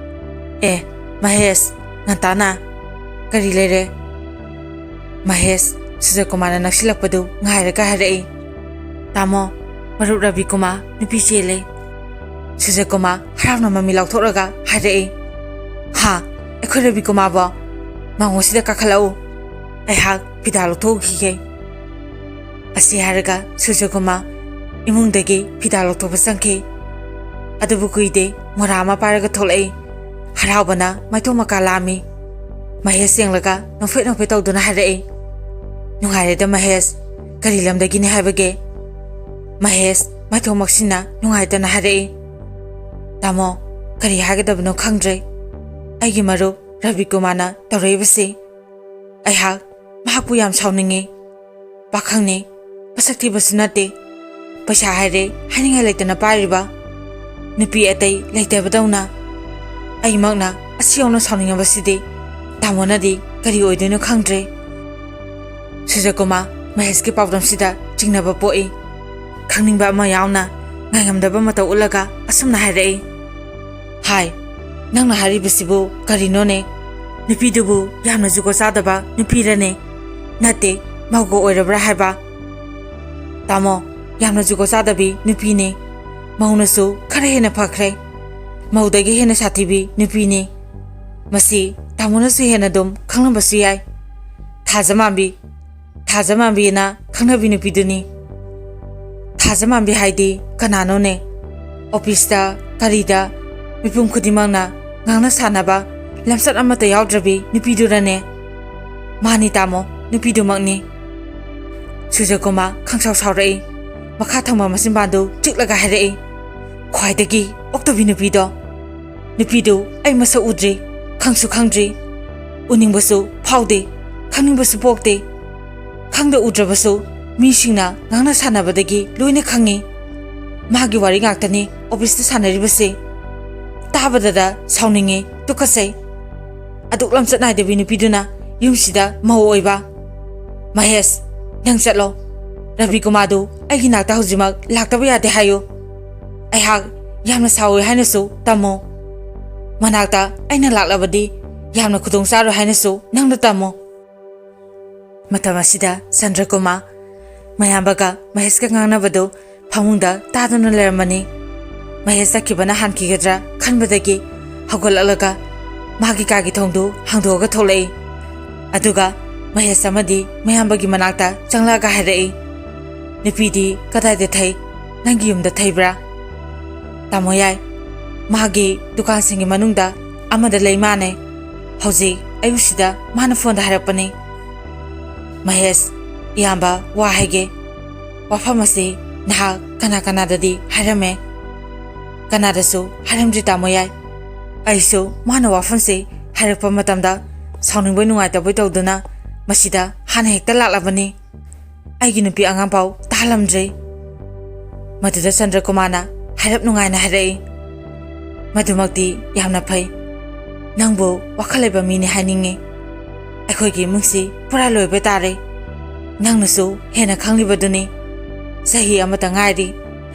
"ꯑꯦ, ꯃꯍꯦꯁ, ꯉꯟꯇꯥꯅ ꯀꯔꯤ ꯂꯩꯔꯦ?" ꯃꯍꯦꯁ ꯁꯨꯖꯀꯨꯃꯥꯔꯅ ꯅꯛꯁꯤꯜꯂꯛꯄꯗꯨ ꯉꯥꯏꯔꯒ ꯍꯥꯏꯔꯛꯏ, "ꯇꯥꯃꯣ, ꯃꯔꯨꯞ ꯔꯕꯤꯀꯨꯃꯥꯔ ꯅꯨꯄꯤ ꯆꯦꯜꯂꯦ"꯫ ꯁꯨꯖꯀꯨꯃꯥꯔ ꯍꯔꯥꯎꯅ ꯃꯃꯤ ꯂꯥꯎꯊꯣꯛꯂꯒ ꯍꯥꯏꯔꯛꯏ, "ꯍꯥ? ꯑꯩꯈꯣꯏ ꯔꯕꯤꯀꯨꯃꯥꯔꯕꯣ? ꯃꯉꯣꯟꯁꯤꯗ ꯀꯥꯈꯠꯂꯛꯎ꯫ ꯑꯩꯍꯥꯛ ꯐꯤꯗꯥ ꯂꯧꯊꯣꯛꯎꯈꯤꯒꯦ"꯫ ꯑꯁꯤ ꯍꯥꯏꯔꯒ ꯁꯨꯖꯀꯨꯃꯥꯔ ꯏꯃꯨꯡꯗꯒꯤ ꯐꯤꯗꯥ ꯂꯧꯊꯣꯛꯄ ꯆꯪꯈꯤ꯫ ꯑꯗꯨꯕꯨ ꯀꯨꯏꯗꯦ, ꯃꯣꯔꯥ ꯑꯃ ꯄꯥꯏꯔꯒ ꯊꯣꯛꯂꯛꯏ꯫ ꯍꯔꯥꯎꯕꯅ ꯃꯥꯏꯊꯣꯡ ꯃꯀꯥ ꯂꯥꯝꯃꯤ꯫ ꯃꯍꯦꯁ ꯌꯦꯡꯂꯒ ꯅꯣꯛꯐꯦꯠ ꯅꯣꯛꯐꯦꯠ ꯇꯧꯗꯨꯅ ꯍꯥꯏꯔꯛꯏ, "ꯅꯨꯡꯉꯥꯏꯔꯦꯗ ꯃꯍꯦꯁ, ꯀꯔꯤ ꯂꯝꯗꯒꯤꯅꯤ ꯍꯥꯏꯕꯒꯦ?" ꯃꯍꯦꯁ ꯃꯥꯏꯊꯣꯡ ꯃꯛꯁꯤꯟꯅ ꯅꯨꯡꯉꯥꯏꯇꯅ ꯍꯥꯏꯔꯛꯏ, "ꯇꯥꯃꯣ, ꯀꯔꯤ ꯍꯥꯏꯒꯗꯕꯅꯣ ꯈꯪꯗ꯭ꯔꯦ꯫ ꯑꯩꯒꯤ ꯃꯔꯨꯞ ꯔꯕꯤꯀꯨꯃꯥꯔꯅ ꯇꯧꯔꯛꯏꯕꯁꯤ꯫ ꯑꯩꯍꯥꯛ ꯃꯍꯥꯛꯄꯨ ꯌꯥꯝ ꯁꯥꯎꯅꯤꯡꯉꯤ꯫ ꯄꯥꯈꯪꯅꯤ, ꯃꯁꯛ ꯊꯤꯕꯁꯨ ꯅꯠꯇꯦ꯫ ꯄꯩꯁꯥ ꯍꯥꯏꯔꯦ ꯍꯥꯏꯅꯤꯡꯉꯥꯏ ꯂꯩꯇꯅ ꯄꯥꯏꯔꯤꯕ꯫ ꯅꯨꯄꯤ ꯑꯇꯩ ꯂꯩꯇꯕꯗꯧꯅ꯫ ꯑꯩꯃꯛꯅ ꯑꯁꯤ ꯌꯧꯅ ꯁꯥꯎꯅꯤꯡꯉꯕꯁꯤꯗꯤ ꯇꯥꯃꯣꯅꯗꯤ ꯀꯔꯤ ꯑꯣꯏꯗꯣꯏꯅꯣ ꯈꯪꯗ꯭ꯔꯦ꯫ ꯁꯨꯖꯀꯨꯃꯥꯔ ꯃꯍꯦꯁꯀꯤ ꯄꯥꯎꯗꯝꯁꯤꯗ ꯆꯤꯡꯅꯕ ꯄꯣꯛꯏ꯫ ꯈꯪꯅꯤꯡꯕ ꯑꯃ ꯌꯥꯎꯅ ꯉꯥꯏꯉꯝꯗꯕ ꯃꯇꯧ ꯎꯠꯂꯒ ꯑꯁꯨꯝꯅ ꯍꯥꯏꯔꯛꯏ, "ꯍꯥꯏ, ꯅꯪꯅ ꯍꯥꯏꯔꯤꯕꯁꯤꯕꯨ ꯀꯔꯤꯅꯣꯅꯦ? ꯅꯨꯄꯤꯗꯨꯕꯨ ꯌꯥꯝꯅ ꯖꯨꯒꯣꯠ ꯆꯥꯗꯕ ꯅꯨꯄꯤꯔꯅꯦ? ꯅꯠꯇꯦ, ꯃꯧꯒ ꯑꯣꯏꯔꯕ꯭ꯔꯥ ꯍꯥꯏꯕ?" "ꯇꯥꯃꯣ, ꯌꯥꯝꯅ ꯖꯨꯒꯣꯠ ꯆꯥꯗꯕꯤ ꯅꯨꯄꯤꯅꯦ꯫ ꯃꯧꯅꯁꯨ ꯈꯔ ꯍꯦꯟꯅ ꯐꯈ꯭ꯔꯦ꯫ ꯃꯧꯗꯒꯤ ꯍꯦꯟꯅ ꯁꯥꯊꯤꯕꯤ ꯅꯨꯄꯤꯅꯦ꯫ ꯃꯁꯤ ꯇꯥꯃꯣꯅꯁꯨ ꯍꯦꯟꯅ ꯑꯗꯨꯝ ꯈꯪꯂꯝꯕꯁꯨ ꯌꯥꯏ꯫ ꯊꯥꯖꯃꯥꯟꯕꯤ, ꯊꯥꯖꯃꯥꯟꯕꯤꯅ ꯈꯪꯅꯕꯤ ꯅꯨꯄꯤꯗꯨꯅꯤ꯫" "ꯊꯥꯖꯃꯥꯟꯕꯤ ꯍꯥꯏꯗꯤ ꯀꯅꯥꯅꯣꯅꯦ? ꯑꯣꯐꯤꯁꯇ, ꯀꯔꯤꯗ, ꯃꯤꯄꯨꯝ ꯈꯨꯗꯤꯡꯃꯛꯅ ꯉꯥꯡꯅ ꯁꯥꯟꯅꯕ, ꯂꯝꯆꯠ ꯑꯃꯠꯇ ꯌꯥꯎꯗ꯭ꯔꯕꯤ ꯅꯨꯄꯤꯗꯨꯔꯅꯦ?" "ꯃꯥꯅꯤ ꯇꯥꯃꯣ, ꯅꯨꯄꯤꯗꯨꯃꯛꯅꯤ꯫" ꯁꯨꯖꯀꯨꯃꯥꯔ ꯈꯪꯁꯥꯎ ꯁꯥꯎꯔꯛꯏ꯫ ꯃꯈꯥ ꯊꯪꯕ ꯃꯆꯤꯟꯕꯥꯟꯗꯨ ꯆꯤꯛꯂꯒ ꯍꯥꯏꯔꯛꯏ, "ꯈ꯭ꯋꯥꯏꯗꯒꯤ ꯑꯣꯛꯇꯕꯤ ꯅꯨꯄꯤꯗꯣ꯫ ꯅꯨꯄꯤꯗꯨ ꯑꯩ ꯃꯁꯛ ꯎꯗ꯭ꯔꯤ, ꯈꯪꯁꯨ ꯈꯪꯗ꯭ꯔꯤ꯫ ꯎꯅꯤꯡꯕꯁꯨ ꯐꯥꯎꯗꯦ, ꯈꯪꯅꯤꯡꯕꯁꯨ ꯄꯣꯛꯇꯦ꯫ ꯈꯪꯗ ꯎꯗ꯭ꯔꯕꯁꯨ ꯃꯤꯁꯤꯡꯅ ꯉꯥꯡꯅ ꯁꯥꯟꯅꯕꯗꯒꯤ ꯂꯣꯏꯅ ꯈꯪꯉꯤ꯫ ꯃꯥꯒꯤ ꯋꯥꯔꯤ ꯉꯥꯛꯇꯅꯤ ꯑꯣꯐꯤꯁꯇ ꯁꯥꯟꯅꯔꯤꯕꯁꯦ꯫ ꯇꯥꯕꯗꯗ ꯁꯥꯎꯅꯤꯡꯉꯤ, ꯇꯨꯀꯠꯆꯩ꯫ ꯑꯗꯨꯛ ꯂꯝꯆꯠ ꯅꯥꯏꯗꯕꯤ ꯅꯨꯄꯤꯗꯨꯅ ꯌꯨꯝꯁꯤꯗ ꯃꯧ ꯑꯣꯏꯕ꯫ ꯃꯍꯦꯁ, ꯅꯪ ꯆꯠꯂꯣ꯫ ꯔꯕꯤꯀꯨꯃꯥꯔꯗꯨ ꯑꯩꯒꯤ ꯅꯥꯛꯇ ꯍꯧꯖꯤꯛꯃꯛ ꯂꯥꯛꯇꯕ ꯌꯥꯗꯦ ꯍꯥꯏꯌꯨ꯫ ꯑꯩꯍꯥꯛ ꯌꯥꯝꯅ ꯁꯥꯎꯏ ꯍꯥꯏꯅꯁꯨ ꯇꯝꯃꯨ꯫ ꯃꯅꯥꯛꯇ ꯑꯩꯅ ꯂꯥꯛꯂꯕꯗꯤ ꯌꯥꯝꯅ ꯈꯨꯗꯣꯡ ꯆꯥꯔꯣꯏ ꯍꯥꯏꯅꯁꯨ ꯅꯪꯅ ꯇꯝꯃꯨ꯫" ꯃꯇꯝ ꯑꯁꯤꯗ ꯆꯟꯗ꯭ꯔꯀꯨꯃꯥꯔ ꯃꯌꯥꯝꯕꯒ ꯃꯍꯦꯁꯀ ꯉꯥꯡꯅꯕꯗꯨ ꯐꯃꯨꯡꯗ ꯇꯥꯗꯨꯅ ꯂꯩꯔꯝꯃꯅꯤ꯫ ꯃꯍꯦꯁ ꯆꯠꯈꯤꯕꯅ ꯍꯥꯟꯈꯤꯒꯗ꯭ꯔꯥ ꯈꯟꯕꯗꯒꯤ ꯍꯧꯒꯠꯂꯛꯂꯒ ꯃꯥꯒꯤ ꯀꯥꯒꯤ ꯊꯣꯡꯗꯨ ꯍꯥꯡꯗꯣꯛꯑꯒ ꯊꯣꯛꯂꯛꯏ꯫ ꯑꯗꯨꯒ ꯃꯍꯦꯁ ꯑꯃꯗꯤ ꯃꯌꯥꯝꯕꯒꯤ ꯃꯅꯥꯛꯇ ꯆꯪꯂꯛꯑꯒ ꯍꯥꯏꯔꯛꯏ, "ꯅꯨꯄꯤꯗꯤ ꯀꯗꯥꯏꯗ ꯊꯩ? ꯅꯪꯒꯤ ꯌꯨꯝꯗ ꯊꯩꯕ꯭ꯔꯥ?" "ꯇꯥꯃꯣ ꯌꯥꯏ, ꯃꯥꯒꯤ ꯗꯨꯀꯥꯟꯁꯤꯡꯒꯤ ꯃꯅꯨꯡꯗ ꯑꯃꯗ ꯂꯩ ꯃꯥꯅꯦ꯫ ꯍꯧꯖꯤꯛ ꯑꯌꯨꯛꯁꯤꯗ ꯃꯥꯅ ꯐꯣꯟꯗ ꯍꯥꯏꯔꯛꯄꯅꯤ꯫" "ꯃꯍꯦꯁ, ꯏꯌꯥꯝꯕ ꯋꯥ ꯍꯥꯏꯒꯦ꯫ ꯋꯥꯐꯝ ꯑꯁꯤ ꯅꯍꯥꯛ ꯀꯅꯥ ꯀꯅꯥꯗꯗꯤ ꯍꯥꯏꯔꯝꯃꯦ?" "ꯀꯅꯥꯗꯁꯨ ꯍꯥꯏꯔꯝꯗ꯭ꯔꯤ ꯇꯥꯃꯣ ꯌꯥꯏ꯫ ꯑꯩꯁꯨ ꯃꯥꯅ ꯋꯥꯐꯝꯁꯤ ꯍꯥꯏꯔꯛꯄ ꯃꯇꯝꯗ ꯁꯥꯎꯅꯤꯡꯕꯣꯏ ꯅꯨꯡꯉꯥꯏꯇꯕꯣꯏ ꯇꯧꯗꯨꯅ ꯃꯁꯤꯗ ꯍꯥꯟꯅ ꯍꯦꯛꯇ ꯂꯥꯛꯂꯕꯅꯤ꯫ ꯑꯩꯒꯤ ꯅꯨꯄꯤ ꯑꯉꯥꯡ ꯄꯥꯎ ꯇꯥꯍꯜꯂꯝꯗ꯭ꯔꯤ꯫" ꯃꯗꯨꯗ ꯆꯟꯗ꯭ꯔꯀꯨꯃꯥꯔꯅ ꯍꯥꯏꯔꯞ ꯅꯨꯡꯉꯥꯏꯅ ꯍꯥꯏꯔꯛꯏ, ꯃꯗꯨꯃꯛꯇꯤ ꯌꯥꯝꯅ ꯐꯩ꯫ ꯅꯪꯕꯨ ꯋꯥꯈꯜ ꯂꯩꯕ ꯃꯤꯅꯤ ꯍꯥꯏꯅꯤꯡꯉꯤ꯫ ꯑꯩꯈꯣꯏꯒꯤ ꯏꯃꯨꯡꯁꯤ ꯄꯨꯔꯥ ꯂꯣꯏꯕ ꯇꯥꯔꯦ꯫ ꯅꯪꯅꯁꯨ ꯍꯦꯟꯅ ꯈꯪꯂꯤꯕꯗꯨꯅꯤ꯫ ꯆꯍꯤ ꯑꯃꯇ ꯉꯥꯏꯔꯤ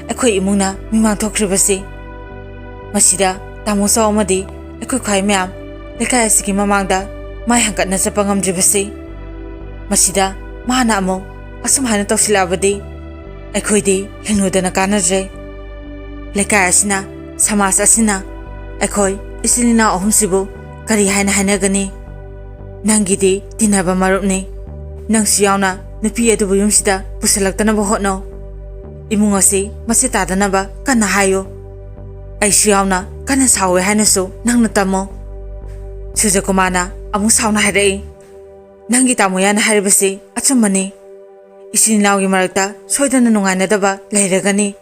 ꯑꯩꯈꯣꯏ ꯏꯃꯨꯡꯅ ꯃꯤꯃꯥꯡ ꯊꯣꯛꯈ꯭ꯔꯤꯕꯁꯤ꯫ ꯃꯁꯤꯗ ꯇꯥꯃꯣ ꯆꯥꯎ ꯑꯃꯗꯤ ꯑꯩꯈꯣꯏ ꯈ꯭ꯋꯥꯏ ꯃꯌꯥꯝ ꯂꯩꯀꯥꯏ ꯑꯁꯤꯒꯤ ꯃꯃꯥꯡꯗ ꯃꯥꯏ ꯍꯪꯀꯠꯅ ꯆꯠꯄ ꯉꯝꯗ꯭ꯔꯤꯕꯁꯤ꯫ ꯃꯁꯤꯗ ꯃꯥꯅ ꯑꯃꯨꯛ ꯑꯁꯨꯝ ꯍꯥꯏꯅ ꯇꯧꯁꯤꯜꯂꯛꯑꯕꯗꯤ ꯑꯩꯈꯣꯏꯗꯤ ꯍꯤꯡꯂꯨꯗꯅ ꯀꯥꯟꯅꯗ꯭ꯔꯦ꯫ ꯂꯩꯀꯥꯏ ꯑꯁꯤꯅ, ꯁꯃꯥꯖ ꯑꯁꯤꯅ ꯑꯩꯈꯣꯏ ꯏꯆꯤꯜ ꯏꯅꯥꯎ ꯑꯍꯨꯝꯁꯤꯕꯨ ꯀꯔꯤ ꯍꯥꯏꯅ ꯍꯥꯏꯅꯒꯅꯤ? ꯅꯪꯒꯤꯗꯤ ꯇꯤꯟꯅꯕ ꯃꯔꯨꯞꯅꯤ꯫ ꯅꯪꯁꯨ ꯌꯥꯎꯅ ꯅꯨꯄꯤ ꯑꯗꯨꯕꯨ ꯌꯨꯝꯁꯤꯗ ꯄꯨꯁꯤꯜꯂꯛꯇꯅꯕ ꯍꯣꯠꯅꯧ꯫ ꯏꯃꯨꯡ ꯑꯁꯤ ꯃꯆꯦꯠ ꯇꯥꯗꯅꯕ ꯀꯟꯅ ꯍꯥꯏꯌꯨ꯫ ꯑꯩꯁꯨ ꯌꯥꯎꯅ ꯀꯟꯅ ꯁꯥꯎꯋꯦ ꯍꯥꯏꯅꯁꯨ ꯅꯪꯅ ꯇꯝꯃꯨ꯫ ꯁꯨꯔꯖꯀꯨꯃꯥꯔꯅ ꯑꯃꯨꯛ ꯁꯥꯎꯅ ꯍꯥꯏꯔꯛꯏ, "ꯅꯪꯒꯤ ꯇꯥꯃꯣ ꯌꯥꯅ ꯍꯥꯏꯔꯤꯕꯁꯤ ꯑꯆꯨꯝꯕꯅꯤ꯫ ꯏꯆꯤꯟ ꯏꯅꯥꯎꯒꯤ ꯃꯔꯛꯇ ꯁꯣꯏꯗꯅ ꯅꯨꯡꯉꯥꯏꯅꯗꯕ ꯂꯩꯔꯒꯅꯤ꯫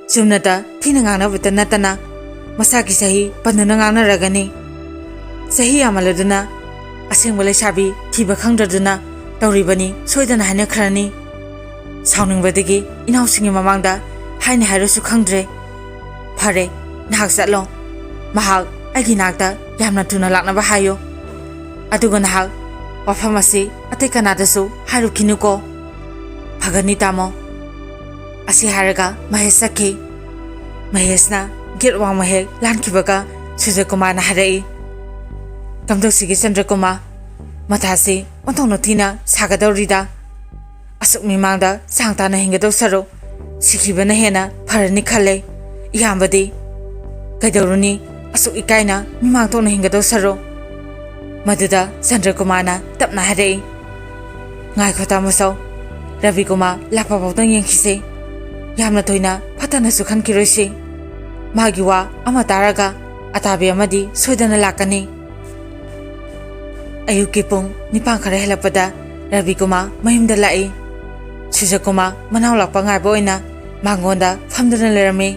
ꯆꯨꯝꯅꯇ ꯊꯤꯅ ꯉꯥꯡꯅꯕꯇ ꯅꯠꯇꯅ ꯃꯁꯥꯒꯤ ꯆꯍꯤ ꯄꯟꯗꯨꯅ ꯉꯥꯡꯅꯔꯒꯅꯤ꯫ ꯆꯍꯤ ꯌꯥꯝꯃꯜꯂꯗꯨꯅ ꯑꯁꯦꯡꯕ ꯂꯩꯁꯥꯕꯤ ꯊꯤꯕ ꯈꯪꯗ꯭ꯔꯗꯨꯅ ꯇꯧꯔꯤꯕꯅꯤ ꯁꯣꯏꯗꯅ ꯍꯥꯏꯅꯈ꯭ꯔꯅꯤ꯫ ꯁꯥꯎꯅꯤꯡꯕꯗꯒꯤ ꯏꯅꯥꯎꯁꯤꯡꯒꯤ ꯃꯃꯥꯡꯗ ꯍꯥꯏꯅꯤ ꯍꯥꯏꯔꯁꯨ ꯈꯪꯗ꯭ꯔꯦ꯫ ꯐꯔꯦ, ꯅꯍꯥꯛ ꯆꯠꯂꯣ꯫ ꯃꯍꯥꯛ ꯑꯩꯒꯤ ꯅꯥꯛꯇ ꯌꯥꯝꯅ ꯊꯨꯅ ꯂꯥꯛꯅꯕ ꯍꯥꯏꯌꯨ꯫ ꯑꯗꯨꯒ ꯅꯍꯥꯛ ꯋꯥꯐꯝ ꯑꯁꯤ ꯑꯇꯩ ꯀꯅꯥꯗꯁꯨ ꯍꯥꯏꯔꯨꯈꯤꯅꯨꯀꯣ꯫" "ꯐꯒꯅꯤ ꯇꯥꯃꯣ꯫" ꯑꯁꯤ ꯍꯥꯏꯔꯒ ꯃꯍꯦꯁ ꯆꯠꯈꯤ꯫ ꯃꯍꯦꯁꯅ ꯒꯦꯠ ꯋꯥꯡꯃ ꯍꯦꯛ ꯂꯥꯟꯈꯤꯕꯒ ꯁꯨꯔꯖꯀꯨꯃꯥꯔꯅ ꯍꯥꯏꯔꯛꯏ, "ꯀꯝꯗꯧꯁꯤꯒꯦ ꯆꯟꯗ꯭ꯔꯀꯨꯃꯥꯔ? ꯃꯊꯥꯁꯤ ꯑꯣꯟꯊꯣꯛꯅ ꯊꯤꯅ ꯁꯥꯒꯗꯧꯔꯤꯗ꯫ ꯑꯁꯨꯛ ꯃꯤꯃꯥꯡꯗ ꯆꯥꯡ ꯇꯥꯅ ꯍꯤꯡꯒꯗꯧ ꯁꯔꯨꯛ ꯁꯤꯈꯤꯕꯅ ꯍꯦꯟꯅ ꯐꯔꯅꯤ ꯈꯜꯂꯦ ꯏꯌꯥꯝꯕꯗꯤ꯫ ꯀꯩꯗꯧꯔꯨꯅꯤ, ꯑꯁꯨꯛ ꯏꯀꯥꯏꯅ ꯃꯤꯃꯥꯡ ꯊꯣꯛꯅ ꯍꯤꯡꯒꯗꯧ ꯁꯔꯨꯛ꯫" ꯃꯗꯨꯗ ꯆꯟꯗ꯭ꯔꯀꯨꯃꯥꯔꯅ ꯇꯞꯅ ꯍꯥꯏꯔꯛꯏ, "ꯉꯥꯏꯈꯣ ꯇꯥꯃꯣ ꯆꯧ, ꯔꯕꯤꯀꯨꯃꯥꯔ ꯂꯥꯛꯄ ꯐꯥꯎꯗꯪ ꯌꯦꯡꯈꯤꯁꯦ꯫ ꯌꯥꯝꯅ ꯊꯣꯏꯅ ꯐꯠꯇꯅꯁꯨ ꯈꯟꯈꯤꯔꯣꯏꯁꯤ꯫ ꯃꯥꯒꯤ ꯋꯥ ꯑꯃ ꯇꯥꯔꯒ ꯑꯇꯥꯕꯤ ꯑꯃꯗꯤ ꯁꯣꯏꯗꯅ ꯂꯥꯛꯀꯅꯤ꯫" ꯑꯌꯨꯛꯀꯤ ꯄꯨꯡ ꯅꯤꯄꯥꯟ ꯈꯔ ꯍꯦꯜꯂꯛꯄꯗ ꯔꯕꯤꯀꯨꯃꯥꯔ ꯃꯌꯨꯝꯗ ꯂꯥꯛꯏ꯫ ꯁꯨꯔꯖꯀꯨꯃꯥꯔ ꯃꯅꯥꯎ ꯂꯥꯛꯄ ꯉꯥꯏꯕ ꯑꯣꯏꯅ ꯃꯥꯡꯒꯣꯟꯗ ꯐꯝꯗꯨꯅ ꯂꯩꯔꯝꯃꯤ꯫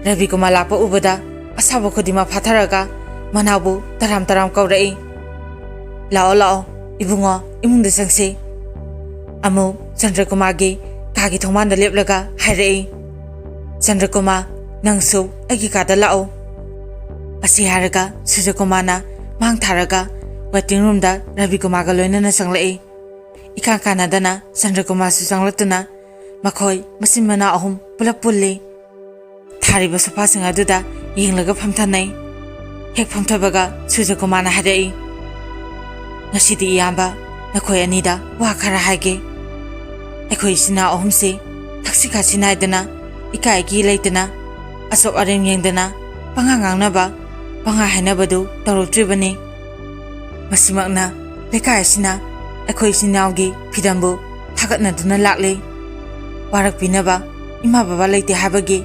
ꯔꯕꯤꯀꯨꯃꯥꯔ ꯂꯥꯛꯄ ꯎꯕꯗ ꯑꯁꯥꯎꯕ ꯈꯨꯗꯤꯡꯃꯛ ꯐꯥꯊꯔꯒ ꯃꯅꯥꯎꯕꯨ ꯇꯔꯥꯝ ꯇꯔꯥꯝ ꯀꯧꯔꯛꯏ, "ꯂꯥꯛꯑꯣ, ꯂꯥꯛꯑꯣ, ꯏꯕꯨꯡꯉꯣ, ꯏꯃꯨꯡꯗ ꯆꯪꯁꯤ꯫" ꯑꯃꯨꯛ ꯆꯟꯗ꯭ꯔꯀꯨꯃꯥꯔꯒꯤ ꯀꯥꯒꯤ ꯊꯣꯡꯃꯥꯟꯗ ꯂꯦꯞꯂꯒ ꯍꯥꯏꯔꯛꯏ, "ꯆꯟꯗ꯭ꯔꯀꯨꯃꯥꯔ, ꯅꯪꯁꯨ ꯑꯩꯒꯤ ꯀꯥꯗ ꯂꯥꯛꯑꯣ꯫ ꯑꯁꯤ ꯍꯥꯏꯔꯒ ꯁꯨꯔꯖꯀꯨꯃꯥꯔꯅ ꯃꯥꯡ ꯊꯥꯔꯒ ꯋꯦꯇꯤꯡ ꯔꯨꯝꯗ ꯔꯕꯤꯀꯨꯃꯥꯔꯒ ꯂꯣꯏꯅꯅ ꯆꯪꯂꯛꯏ꯫ ꯏꯀꯥꯟ ꯀꯥꯟꯅꯗꯅ ꯆꯟꯗ꯭ꯔꯀꯨꯃꯥꯔꯁꯨ ꯆꯪꯂꯛꯇꯨꯅ ꯃꯈꯣꯏ ꯃꯆꯤꯟ ꯃꯅꯥꯎ ꯑꯍꯨꯝ ꯄꯨꯂꯞ ꯄꯨꯜꯂꯤ꯫ ꯊꯥꯔꯤꯕ ꯁꯣꯐꯥꯁꯤꯡ ꯑꯗꯨꯗ ꯌꯦꯡꯂꯒ ꯐꯝꯊꯅꯩ꯫ ꯍꯦꯛ ꯐꯝꯊꯕꯒ ꯁꯨꯔꯖꯀꯨꯃꯥꯔꯅ ꯍꯥꯏꯔꯛꯏ, "ꯉꯁꯤꯗꯤ ꯏꯌꯥꯝꯕ, ꯅꯈꯣꯏ ꯑꯅꯤꯗ ꯋꯥ ꯈꯔ ꯍꯥꯏꯒꯦ꯫ ꯑꯩꯈꯣꯏ ꯏꯆꯤꯟ ꯏꯅꯥꯎ ꯑꯍꯨꯝꯁꯤ ꯊꯛꯁꯤ ꯈꯥꯁꯤ ꯅꯥꯏꯗꯅ, ꯏꯀꯥꯏ ꯏꯀꯤ ꯂꯩꯇꯅ, ꯑꯆꯣꯞ ꯑꯔꯦꯝ ꯌꯦꯡꯗꯅ, ꯄꯉꯥꯡ ꯉꯥꯡꯅꯕ, ꯄꯉꯥꯡ ꯍꯥꯏꯅꯕꯗꯨ ꯇꯧꯔꯛꯇ꯭ꯔꯤꯕꯅꯤ꯫ ꯃꯁꯤꯃꯛꯅ ꯂꯩꯀꯥꯏ ꯑꯁꯤꯅ ꯑꯩꯈꯣꯏ ꯏꯆꯤꯟ ꯏꯅꯥꯎꯒꯤ ꯐꯤꯗꯝꯕꯨ ꯊꯥꯒꯠꯅꯗꯨꯅ ꯂꯥꯛꯂꯤ꯫ ꯋꯥꯔꯛꯄꯤꯅꯕ ꯏꯃꯥ ꯕꯕꯥ ꯂꯩꯇꯦ ꯍꯥꯏꯕꯒꯤ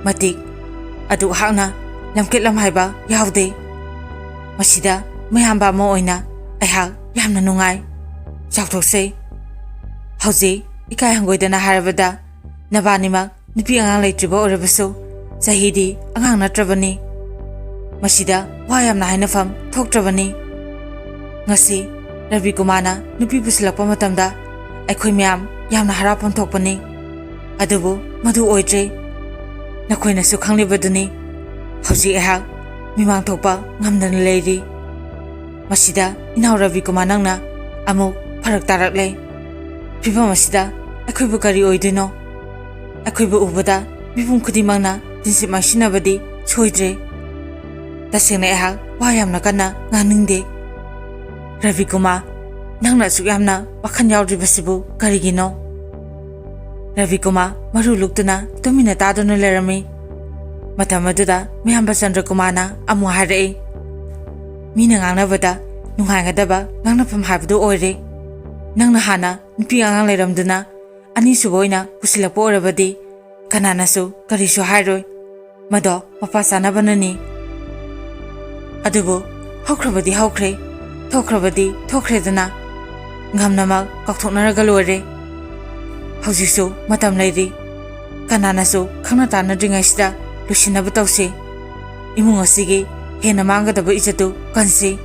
ꯃꯇꯤꯛ ꯑꯗꯨ ꯑꯩꯍꯥꯛꯅ ꯂꯝꯀꯦꯠ ꯂꯝꯍꯥꯏꯕ ꯌꯥꯎꯗꯦ꯫ ꯃꯁꯤꯗ ꯃꯌꯥꯝꯕ ꯑꯃ ꯑꯣꯏꯅ ꯑꯩꯍꯥꯛ ꯌꯥꯝꯅ ꯅꯨꯡꯉꯥꯏ꯫ ꯆꯥꯎꯊꯣꯛꯆꯩ꯫ ꯍꯧꯖꯤꯛ ꯏꯀꯥꯏ ꯍꯪꯒꯣꯏꯗꯅ ꯍꯥꯏꯔꯕꯗ ꯅꯕꯥꯅꯤꯃꯛ ꯅꯨꯄꯤ ꯑꯉꯥꯡ ꯂꯩꯇ꯭ꯔꯤꯕ ꯑꯣꯏꯔꯕꯁꯨ ꯆꯍꯤꯗꯤ ꯑꯉꯥꯡ ꯅꯠꯇ꯭ꯔꯕꯅꯤ꯫ ꯃꯁꯤꯗ ꯋꯥ ꯌꯥꯝꯅ ꯍꯥꯏꯅꯐꯝ ꯊꯣꯛꯇ꯭ꯔꯕꯅꯤ꯫ ꯉꯁꯤ ꯔꯕꯤꯀꯨꯃꯥꯔꯅ ꯅꯨꯄꯤ ꯄꯨꯁꯤꯜꯂꯛꯄ ꯃꯇꯝꯗ ꯑꯩꯈꯣꯏ ꯃꯌꯥꯝ ꯌꯥꯝꯅ ꯍꯔꯥꯎꯐꯝ ꯊꯣꯛꯄꯅꯤ꯫ ꯑꯗꯨꯕꯨ ꯃꯗꯨ ꯑꯣꯏꯗ꯭ꯔꯦ꯫ ꯅꯈꯣꯏꯅꯁꯨ ꯈꯪꯂꯤꯕꯗꯨꯅꯤ, ꯍꯧꯖꯤꯛ ꯑꯩꯍꯥꯛ ꯃꯤꯃꯥꯡ ꯊꯣꯛꯄ ꯉꯝꯗꯅ ꯂꯩꯔꯤ꯫ ꯃꯁꯤꯗ ꯏꯅꯥꯎ ꯔꯕꯤꯀꯨꯃꯥꯔ ꯅꯪꯅ ꯑꯃꯨꯛ ꯐꯔꯛ ꯇꯥꯔꯛꯂꯦ꯫ ꯐꯤꯕꯝ ꯑꯁꯤꯗ ꯑꯩꯈꯣꯏꯕꯨ ꯀꯔꯤ ꯑꯣꯏꯗꯣꯏꯅꯣ? ꯑꯩꯈꯣꯏꯕꯨ ꯎꯕꯗ ꯃꯤꯄꯨꯝ ꯈꯨꯗꯤꯡꯃꯛꯅ ꯇꯤꯟꯁꯤꯠ ꯃꯥꯏꯁꯤꯟꯅꯕꯗꯤ ꯁꯣꯏꯗ꯭ꯔꯦ꯫ ꯇꯁꯦꯡꯅ ꯑꯩꯍꯥꯛ ꯋꯥ ꯌꯥꯝꯅ ꯀꯟꯅ ꯉꯥꯡꯅꯤꯡꯗꯦ꯫ ꯔꯕꯤꯀꯨꯃꯥꯔ, ꯅꯪꯅ ꯑꯁꯨꯛ ꯌꯥꯝꯅ ꯋꯥꯈꯜ ꯌꯥꯎꯗ꯭ꯔꯤꯕꯁꯤꯕꯨ ꯀꯔꯤꯒꯤꯅꯣ?" ꯔꯕꯤꯀꯨꯃꯥꯔ ꯃꯔꯨ ꯂꯨꯛꯇꯨꯅ ꯇꯨꯃꯤꯟꯅ ꯇꯥꯗꯨꯅ ꯂꯩꯔꯝꯃꯤ꯫ ꯃꯇꯝ ꯑꯗꯨꯗ ꯃꯌꯥꯝꯕ ꯆꯟꯗ꯭ꯔꯀꯨꯃꯥꯔꯅ ꯑꯃꯨꯛ ꯍꯥꯏꯔꯛꯏ, "ꯃꯤꯅ ꯉꯥꯡꯅꯕꯗ ꯅꯨꯡꯉꯥꯏꯒꯗꯕ ꯉꯥꯡꯅꯐꯝ ꯍꯥꯏꯕꯗꯨ ꯑꯣꯏꯔꯦ꯫ ꯅꯪꯅ ꯍꯥꯟꯅ ꯅꯨꯄꯤ ꯑꯉꯥꯡ ꯂꯩꯔꯝꯗꯨꯅ ꯑꯅꯤꯁꯨꯕ ꯑꯣꯏꯅ ꯄꯨꯁꯤꯜꯂꯛꯄ ꯑꯣꯏꯔꯕꯗꯤ ꯀꯅꯥꯅꯁꯨ ꯀꯔꯤꯁꯨ ꯍꯥꯏꯔꯣꯏ꯫ ꯃꯗꯣ ꯃꯄꯥ ꯆꯥꯅꯕꯅꯅꯤ꯫ ꯑꯗꯨꯕꯨ ꯍꯧꯈ꯭ꯔꯕꯗꯤ ꯍꯧꯈ꯭ꯔꯦ, ꯊꯣꯛꯈ꯭ꯔꯕꯗꯤ ꯊꯣꯛꯈ꯭ꯔꯦꯗꯅ, ꯉꯝꯅꯃꯛ ꯀꯥꯎꯊꯣꯛꯅꯔꯒ ꯂꯣꯏꯔꯦ꯫ ꯍꯧꯖꯤꯛꯁꯨ ꯃꯇꯝ ꯂꯩꯔꯤ꯫ ꯀꯅꯥꯅꯁꯨ ꯈꯪꯅ ꯇꯥꯟꯅꯗ꯭ꯔꯤꯉꯩꯁꯤꯗ ꯂꯣꯏꯁꯤꯟꯅꯕ ꯇꯧꯁꯤ꯫ ꯏꯃꯨꯡ ꯑꯁꯤꯒꯤ ꯍꯦꯟꯅ ꯃꯥꯡꯒꯗꯕ ꯏꯖꯠꯇꯨ ꯀꯟꯁꯤ꯫"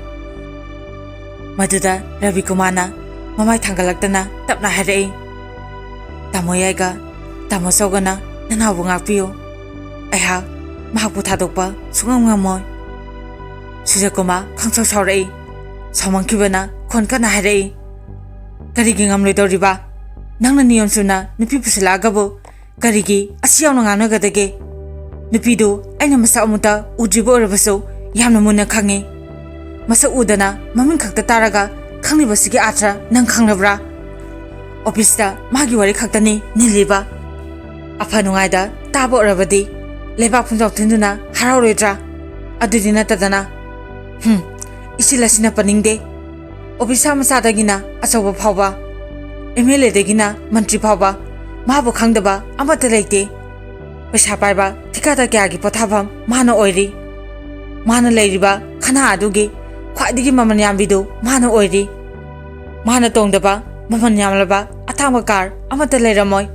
ꯃꯗꯨꯗ ꯔꯕꯤꯀꯨꯃꯥꯔꯅ ꯃꯃꯥꯏ ꯊꯥꯡꯒꯠꯂꯛꯇꯅ ꯇꯞꯅ ꯍꯥꯏꯔꯛꯏ, "ꯇꯥꯃꯣ ꯌꯥꯏꯒ, ꯇꯥꯃꯣ ꯆꯧꯒꯅ ꯅꯅꯥꯎꯕꯨ ꯉꯥꯛꯄꯤꯌꯨ꯫ ꯑꯩꯍꯥꯛ ꯃꯍꯥꯛꯄꯨ ꯊꯥꯗꯣꯛꯄ ꯁꯨꯡꯉꯝ ꯉꯝꯃꯣꯏ꯫ ꯁꯨꯖꯀꯨꯃꯥ ꯈꯪꯁꯥꯎ ꯁꯥꯎꯔꯛꯏ꯫ ꯁꯥꯎꯃꯟꯈꯤꯕꯅ ꯈꯣꯟ ꯀꯟꯅ ꯍꯥꯏꯔꯛꯏ, "ꯀꯔꯤꯒꯤ ꯉꯝꯂꯣꯏꯗꯧꯔꯤꯕ? ꯅꯪꯅ ꯅꯤꯌꯣꯝ ꯆꯨꯝꯅ ꯅꯨꯄꯤ ꯄꯨꯁꯤꯜꯂꯛꯑꯒꯕꯨ ꯀꯔꯤꯒꯤ ꯑꯁꯤ ꯌꯥꯎꯅ ꯉꯥꯡꯅꯒꯗꯒꯦ? ꯅꯨꯄꯤꯗꯨ ꯑꯩꯅ ꯃꯁꯛ ꯑꯃꯨꯛꯇ ꯎꯗ꯭ꯔꯤꯕ ꯑꯣꯏꯔꯕꯁꯨ ꯌꯥꯝꯅ ꯃꯨꯟꯅ ꯈꯪꯉꯤ꯫ ꯃꯁꯛ ꯎꯗꯅ ꯃꯃꯤꯡ ꯈꯛꯇ ꯇꯥꯔꯒ ꯈꯪꯂꯤꯕꯁꯤꯒꯤ ꯑꯥꯊ꯭ꯔ ꯅꯪ ꯈꯪꯂꯕ꯭ꯔꯥ? ꯑꯣꯐꯤꯁꯇ ꯃꯥꯒꯤ ꯋꯥꯔꯤ ꯈꯛꯇꯅꯤ ꯅꯤꯜꯂꯤꯕ꯫ ꯑꯐ ꯅꯨꯡꯉꯥꯏꯗ ꯇꯥꯕ ꯑꯣꯏꯔꯕꯗꯤ ꯂꯩꯕꯥꯛ ꯄꯨꯝꯖꯥꯎ ꯊꯤꯟꯗꯨꯅ ꯍꯔꯥꯎꯔꯣꯏꯗ꯭ꯔꯥ? ꯑꯗꯨꯗꯤ ꯅꯠꯇꯗꯅ꯫ ꯍꯨꯝ, ꯏꯆꯤꯜ ꯑꯁꯤꯅ ꯄꯟꯅꯤꯡꯗꯦ꯫ ꯑꯣꯐꯤꯁꯥꯔ ꯃꯆꯥꯗꯒꯤꯅ ꯑꯆꯧꯕ ꯐꯥꯎꯕ, ꯑꯦꯝ ꯑꯦꯜ ꯑꯦꯗꯒꯤꯅ ꯃꯟꯇ꯭ꯔꯤ ꯐꯥꯎꯕ ꯃꯥꯕꯨ ꯈꯪꯗꯕ ꯑꯃꯠꯇ ꯂꯩꯇꯦ꯫ ꯄꯩꯁꯥ ꯄꯥꯏꯕ ꯊꯤꯀꯥꯗ ꯀꯌꯥꯒꯤ ꯄꯣꯊꯥꯐꯝ ꯃꯥꯅ ꯑꯣꯏꯔꯤ꯫ ꯃꯥꯅ ꯂꯩꯔꯤꯕ ꯈꯅꯥ ꯑꯗꯨꯒꯤ ꯈ꯭ꯋꯥꯏꯗꯒꯤ ꯃꯃꯜ ꯌꯥꯝꯕꯤꯗꯨ ꯃꯥꯅ ꯑꯣꯏꯔꯤ꯫ ꯃꯥꯅ ꯇꯣꯡꯗꯕ ꯃꯃꯜ ꯌꯥꯝꯂꯕ ꯑꯇꯥꯡꯕ ꯀꯥꯔ ꯑꯃꯠꯇ ꯂꯩꯔꯝꯃꯣꯏ꯫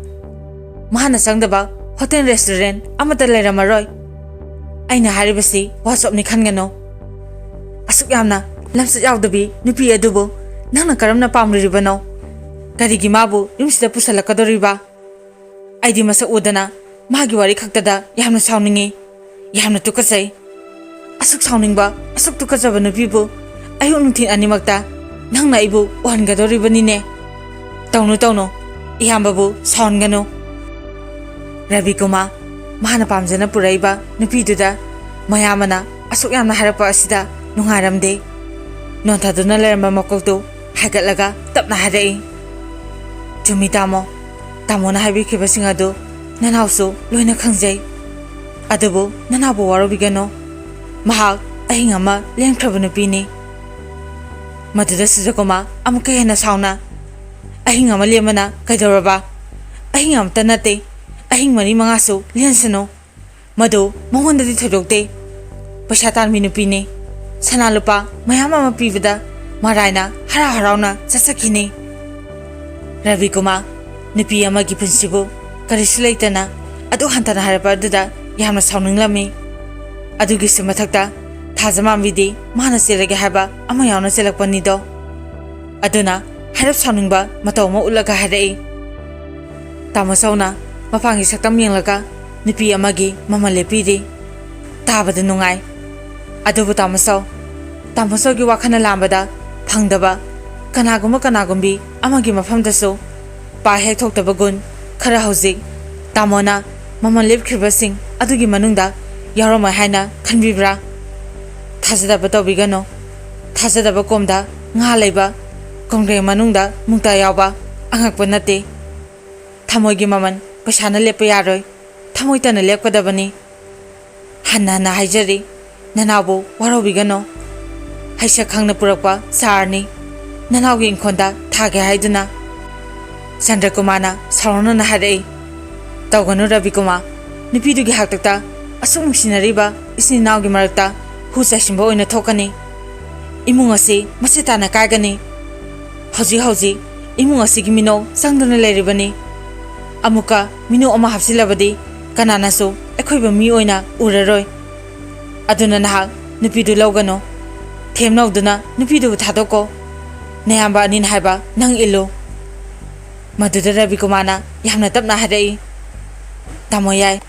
ꯃꯥꯅ ꯆꯪꯗꯕ ꯍꯣꯇꯦꯜ ꯔꯦꯁꯇꯨꯔꯦꯟ ꯑꯃꯠꯇ ꯂꯩꯔꯝꯃꯔꯣꯏ꯫ ꯑꯩꯅ ꯍꯥꯏꯔꯤꯕꯁꯤ ꯋꯥꯆꯞꯅꯤ ꯈꯟꯒꯅꯨ꯫ ꯑꯁꯨꯛ ꯌꯥꯝꯅ ꯂꯝꯆꯠ ꯌꯥꯎꯗꯕꯤ ꯅꯨꯄꯤ ꯑꯗꯨꯕꯨ ꯅꯪꯅ ꯀꯔꯝꯅ ꯄꯥꯝꯂꯨꯔꯤꯕꯅꯣ? ꯀꯔꯤꯒꯤ ꯃꯥꯕꯨ ꯌꯨꯝꯁꯤꯗ ꯄꯨꯁꯜꯂꯛꯀꯗꯧꯔꯤꯕ? ꯑꯩꯗꯤ ꯃꯁꯛ ꯎꯗꯅ ꯃꯥꯒꯤ ꯋꯥꯔꯤ ꯈꯛꯇꯗ ꯌꯥꯝꯅ ꯁꯥꯎꯅꯤꯡꯉꯤ, ꯌꯥꯝꯅ ꯇꯨꯀꯠꯆꯩ꯫ ꯑꯁꯨꯛ ꯁꯥꯎꯅꯤꯡꯕ, ꯑꯁꯨꯛ ꯇꯨꯀꯠꯆꯕ ꯅꯨꯄꯤꯕꯨ ꯑꯌꯨꯛ ꯅꯨꯡꯊꯤꯜ ꯑꯅꯤꯃꯛꯇ ꯅꯪꯅ ꯑꯩꯕꯨ ꯎꯍꯟꯒꯗꯧꯔꯤꯕꯅꯤꯅꯦ꯫ ꯇꯧꯅꯨ, ꯇꯧꯅꯨ, ꯏꯌꯥꯝꯕꯕꯨ ꯁꯥꯎꯍꯟꯒꯅꯨ꯫ ꯔꯕꯤꯀꯨꯃꯥ, ꯃꯥꯅ ꯄꯥꯝꯖꯅ ꯄꯨꯔꯛꯏꯕ ꯅꯨꯄꯤꯗꯨꯗ ꯃꯌꯥꯝꯕꯅ ꯑꯁꯨꯛ ꯌꯥꯝꯅ ꯍꯥꯏꯔꯛꯄ ꯑꯁꯤꯗ ꯅꯨꯡꯉꯥꯏꯔꯝꯗꯦ꯫ ꯅꯣꯟꯊꯗꯨꯅ ꯂꯩꯔꯝꯕ ꯃꯀꯣꯛꯇꯨ ꯍꯥꯏꯒꯠꯂꯒ ꯇꯞꯅ ꯍꯥꯏꯔꯛꯏ, "ꯆꯨꯝꯃꯤ ꯇꯥꯃꯣ, ꯇꯥꯃꯣꯅ ꯍꯥꯏꯕꯤꯈꯤꯕꯁꯤꯡ ꯑꯗꯨ ꯅꯅꯥꯎꯁꯨ ꯂꯣꯏꯅ ꯈꯪꯖꯩ꯫ ꯑꯗꯨꯕꯨ ꯅꯅꯥꯎꯕꯨ ꯋꯥꯔꯧꯕꯤꯒꯅꯨ, ꯃꯍꯥꯛ ꯑꯍꯤꯡ ꯑꯃ ꯂꯦꯟꯈ꯭ꯔꯕ ꯅꯨꯄꯤꯅꯤ꯫" ꯃꯗꯨꯗ ꯁꯨꯖꯀꯨꯃꯥ ꯑꯃꯨꯛꯀ ꯍꯦꯟꯅ ꯁꯥꯎꯅ, "ꯑꯍꯤꯡ ꯑꯃ ꯂꯦꯟꯕꯅ ꯀꯩꯗꯧꯔꯕ? ꯑꯍꯤꯡ ꯑꯃꯇ ꯅꯠꯇꯦ, ꯑꯍꯤꯡ ꯃꯔꯤ ꯃꯉꯥꯁꯨ ꯂꯦꯟꯁꯅꯨ꯫ ꯃꯗꯨ ꯃꯉꯣꯟꯗꯗꯤ ꯊꯣꯏꯗꯣꯛꯇꯦ꯫ ꯄꯩꯁꯥ ꯇꯥꯟꯕꯤ ꯅꯨꯄꯤꯅꯤ꯫ ꯁꯅꯥ ꯂꯨꯄꯥ ꯃꯌꯥꯝ ꯑꯃ ꯄꯤꯕꯗ ꯃꯔꯥꯏꯅ ꯍꯔꯥꯎ ꯍꯔꯥꯎꯅ ꯆꯠꯆꯈꯤꯅꯤ꯫" ꯔꯕꯤꯀꯨꯃꯥ, ꯅꯨꯄꯤ ꯑꯃꯒꯤ ꯄꯨꯟꯁꯤꯕꯨ ꯀꯔꯤꯁꯨ ꯂꯩꯇꯅ ꯑꯗꯨ ꯍꯟꯊꯅ ꯍꯥꯏꯔꯛꯄ ꯑꯗꯨꯗ ꯌꯥꯝꯅ ꯁꯥꯎꯅꯤꯡꯂꯝꯃꯤ꯫ ꯑꯗꯨꯒꯤꯁꯨ ꯃꯊꯛꯇ ꯊꯥꯖꯃꯥꯟꯕꯤꯗꯤ ꯃꯥꯅ ꯆꯦꯜꯂꯒꯦ ꯍꯥꯏꯕ ꯑꯃ ꯌꯥꯎꯅ ꯆꯦꯜꯂꯛꯄꯅꯤꯗꯣ꯫ ꯑꯗꯨꯅ ꯍꯥꯏꯔꯞ ꯁꯥꯎꯅꯤꯡꯕ ꯃꯇꯧ ꯑꯃ ꯎꯠꯂꯒ ꯍꯥꯏꯔꯛꯏ꯫ ꯇꯥꯃꯣ ꯆꯧꯅ ꯃꯄꯥꯟꯒꯤ ꯁꯛꯇꯝ ꯌꯦꯡꯂꯒ ꯅꯨꯄꯤ ꯑꯃꯒꯤ ꯃꯃꯜ ꯂꯦꯞꯄꯤꯔꯤ꯫ ꯇꯥꯕꯗ ꯅꯨꯡꯉꯥꯏ꯫ ꯑꯗꯨꯕꯨ ꯇꯥꯃꯣꯆꯧ, ꯇꯥꯃꯣꯆꯧꯒꯤ ꯋꯥꯈꯜꯅ ꯂꯥꯝꯕꯗ ꯐꯪꯗꯕ ꯀꯅꯥꯒꯨꯝꯕ ꯀꯅꯥꯒꯨꯝꯕꯤ ꯑꯃꯒꯤ ꯃꯐꯝꯗꯁꯨ ꯄꯥ ꯍꯦꯛ ꯊꯣꯛꯇꯕ ꯒꯨꯟ ꯈꯔ ꯍꯧꯖꯤꯛ ꯇꯥꯃꯣꯅ ꯃꯃꯜ ꯂꯦꯞꯈ꯭ꯔꯤꯕꯁꯤꯡ ꯑꯗꯨꯒꯤ ꯃꯅꯨꯡꯗ ꯌꯥꯎꯔꯝꯃꯣꯏ ꯍꯥꯏꯅ ꯈꯟꯕꯤꯕ꯭ꯔꯥ? ꯊꯥꯖꯗꯕ ꯇꯧꯕꯤꯒꯅꯨ꯫ ꯊꯥꯖꯗꯕ ꯀꯣꯝꯗ ꯉꯥ ꯂꯩꯕ ꯀꯣꯡꯒ꯭ꯔꯦꯡ ꯃꯅꯨꯡꯗ ꯃꯨꯛꯇ ꯌꯥꯎꯕ ꯑꯉꯛꯄ ꯅꯠꯇꯦ꯫ ꯊꯃꯣꯏꯒꯤ ꯃꯃꯜ ꯄꯩꯁꯥꯅ ꯂꯦꯞꯄ ꯌꯥꯔꯣꯏ꯫ ꯊꯃꯣꯏꯇꯅ ꯂꯦꯞꯀꯗꯕꯅꯤ꯫ ꯍꯟꯅ ꯍꯟꯅ ꯍꯥꯏꯖꯔꯤ, ꯅꯅꯥꯎꯕꯨ ꯋꯥꯔꯧꯕꯤꯒꯅꯨ꯫ ꯍꯩꯁꯛ ꯈꯪꯅ ꯄꯨꯔꯛꯄ ꯆꯥꯔꯅꯤ꯫ ꯅꯅꯥꯎꯒꯤ ꯏꯪꯈꯣꯜꯗ ꯊꯥꯒꯦ ꯍꯥꯏꯗꯨꯅ꯫ ꯆꯟꯗ꯭ꯔꯀꯨꯃꯥꯔꯅ ꯁꯥꯎꯔꯧꯅꯅ ꯍꯥꯏꯔꯛꯏ꯫ ꯇꯧꯒꯅꯨ ꯔꯕꯤꯀꯨꯃꯥꯔ꯫ ꯅꯨꯄꯤꯗꯨꯒꯤ ꯍꯥꯛꯇꯛꯇ ꯑꯁꯨꯛ ꯅꯨꯡꯁꯤꯅꯔꯤꯕ ꯏꯆꯤꯟ ꯏꯅꯥꯎꯒꯤ ꯃꯔꯛꯇ ꯍꯨ ꯆꯥꯏꯁꯤꯟꯕ ꯑꯣꯏꯅ ꯊꯣꯛꯀꯅꯤ꯫ ꯏꯃꯨꯡ ꯑꯁꯤ ꯃꯁꯤ ꯇꯥꯅ ꯀꯥꯏꯒꯅꯤ꯫ ꯍꯧꯖꯤꯛ ꯍꯧꯖꯤꯛ ꯏꯃꯨꯡ ꯑꯁꯤꯒꯤ ꯃꯤꯅꯧ ꯆꯪꯗꯨꯅ ꯂꯩꯔꯤꯕꯅꯤ꯫ ꯑꯃꯨꯛꯀ ꯃꯤꯅꯧ ꯑꯃ ꯍꯥꯞꯆꯤꯜꯂꯕꯗꯤ ꯀꯅꯥꯅꯁꯨ ꯑꯩꯈꯣꯏꯕꯨ ꯃꯤ ꯑꯣꯏꯅ ꯎꯔꯔꯣꯏ꯫ ꯑꯗꯨꯅ ꯅꯍꯥꯛ ꯅꯨꯄꯤꯗꯨ ꯂꯧꯒꯅꯨ꯫ ꯊꯦꯝꯅꯧꯗꯨꯅ ꯅꯨꯄꯤꯗꯨꯕꯨ ꯊꯥꯗꯣꯛꯀꯣ꯫ ꯅꯌꯥꯝꯕ ꯑꯅꯤꯅ ꯍꯥꯏꯕ ꯅꯪ ꯏꯜꯂꯨ꯫ ꯃꯗꯨꯗ ꯔꯕꯤꯀꯨꯃꯥꯔꯅ ꯌꯥꯝꯅ ꯇꯞꯅ ꯍꯥꯏꯔꯛꯏ, "ꯇꯥꯃꯣ ꯌꯥꯏ,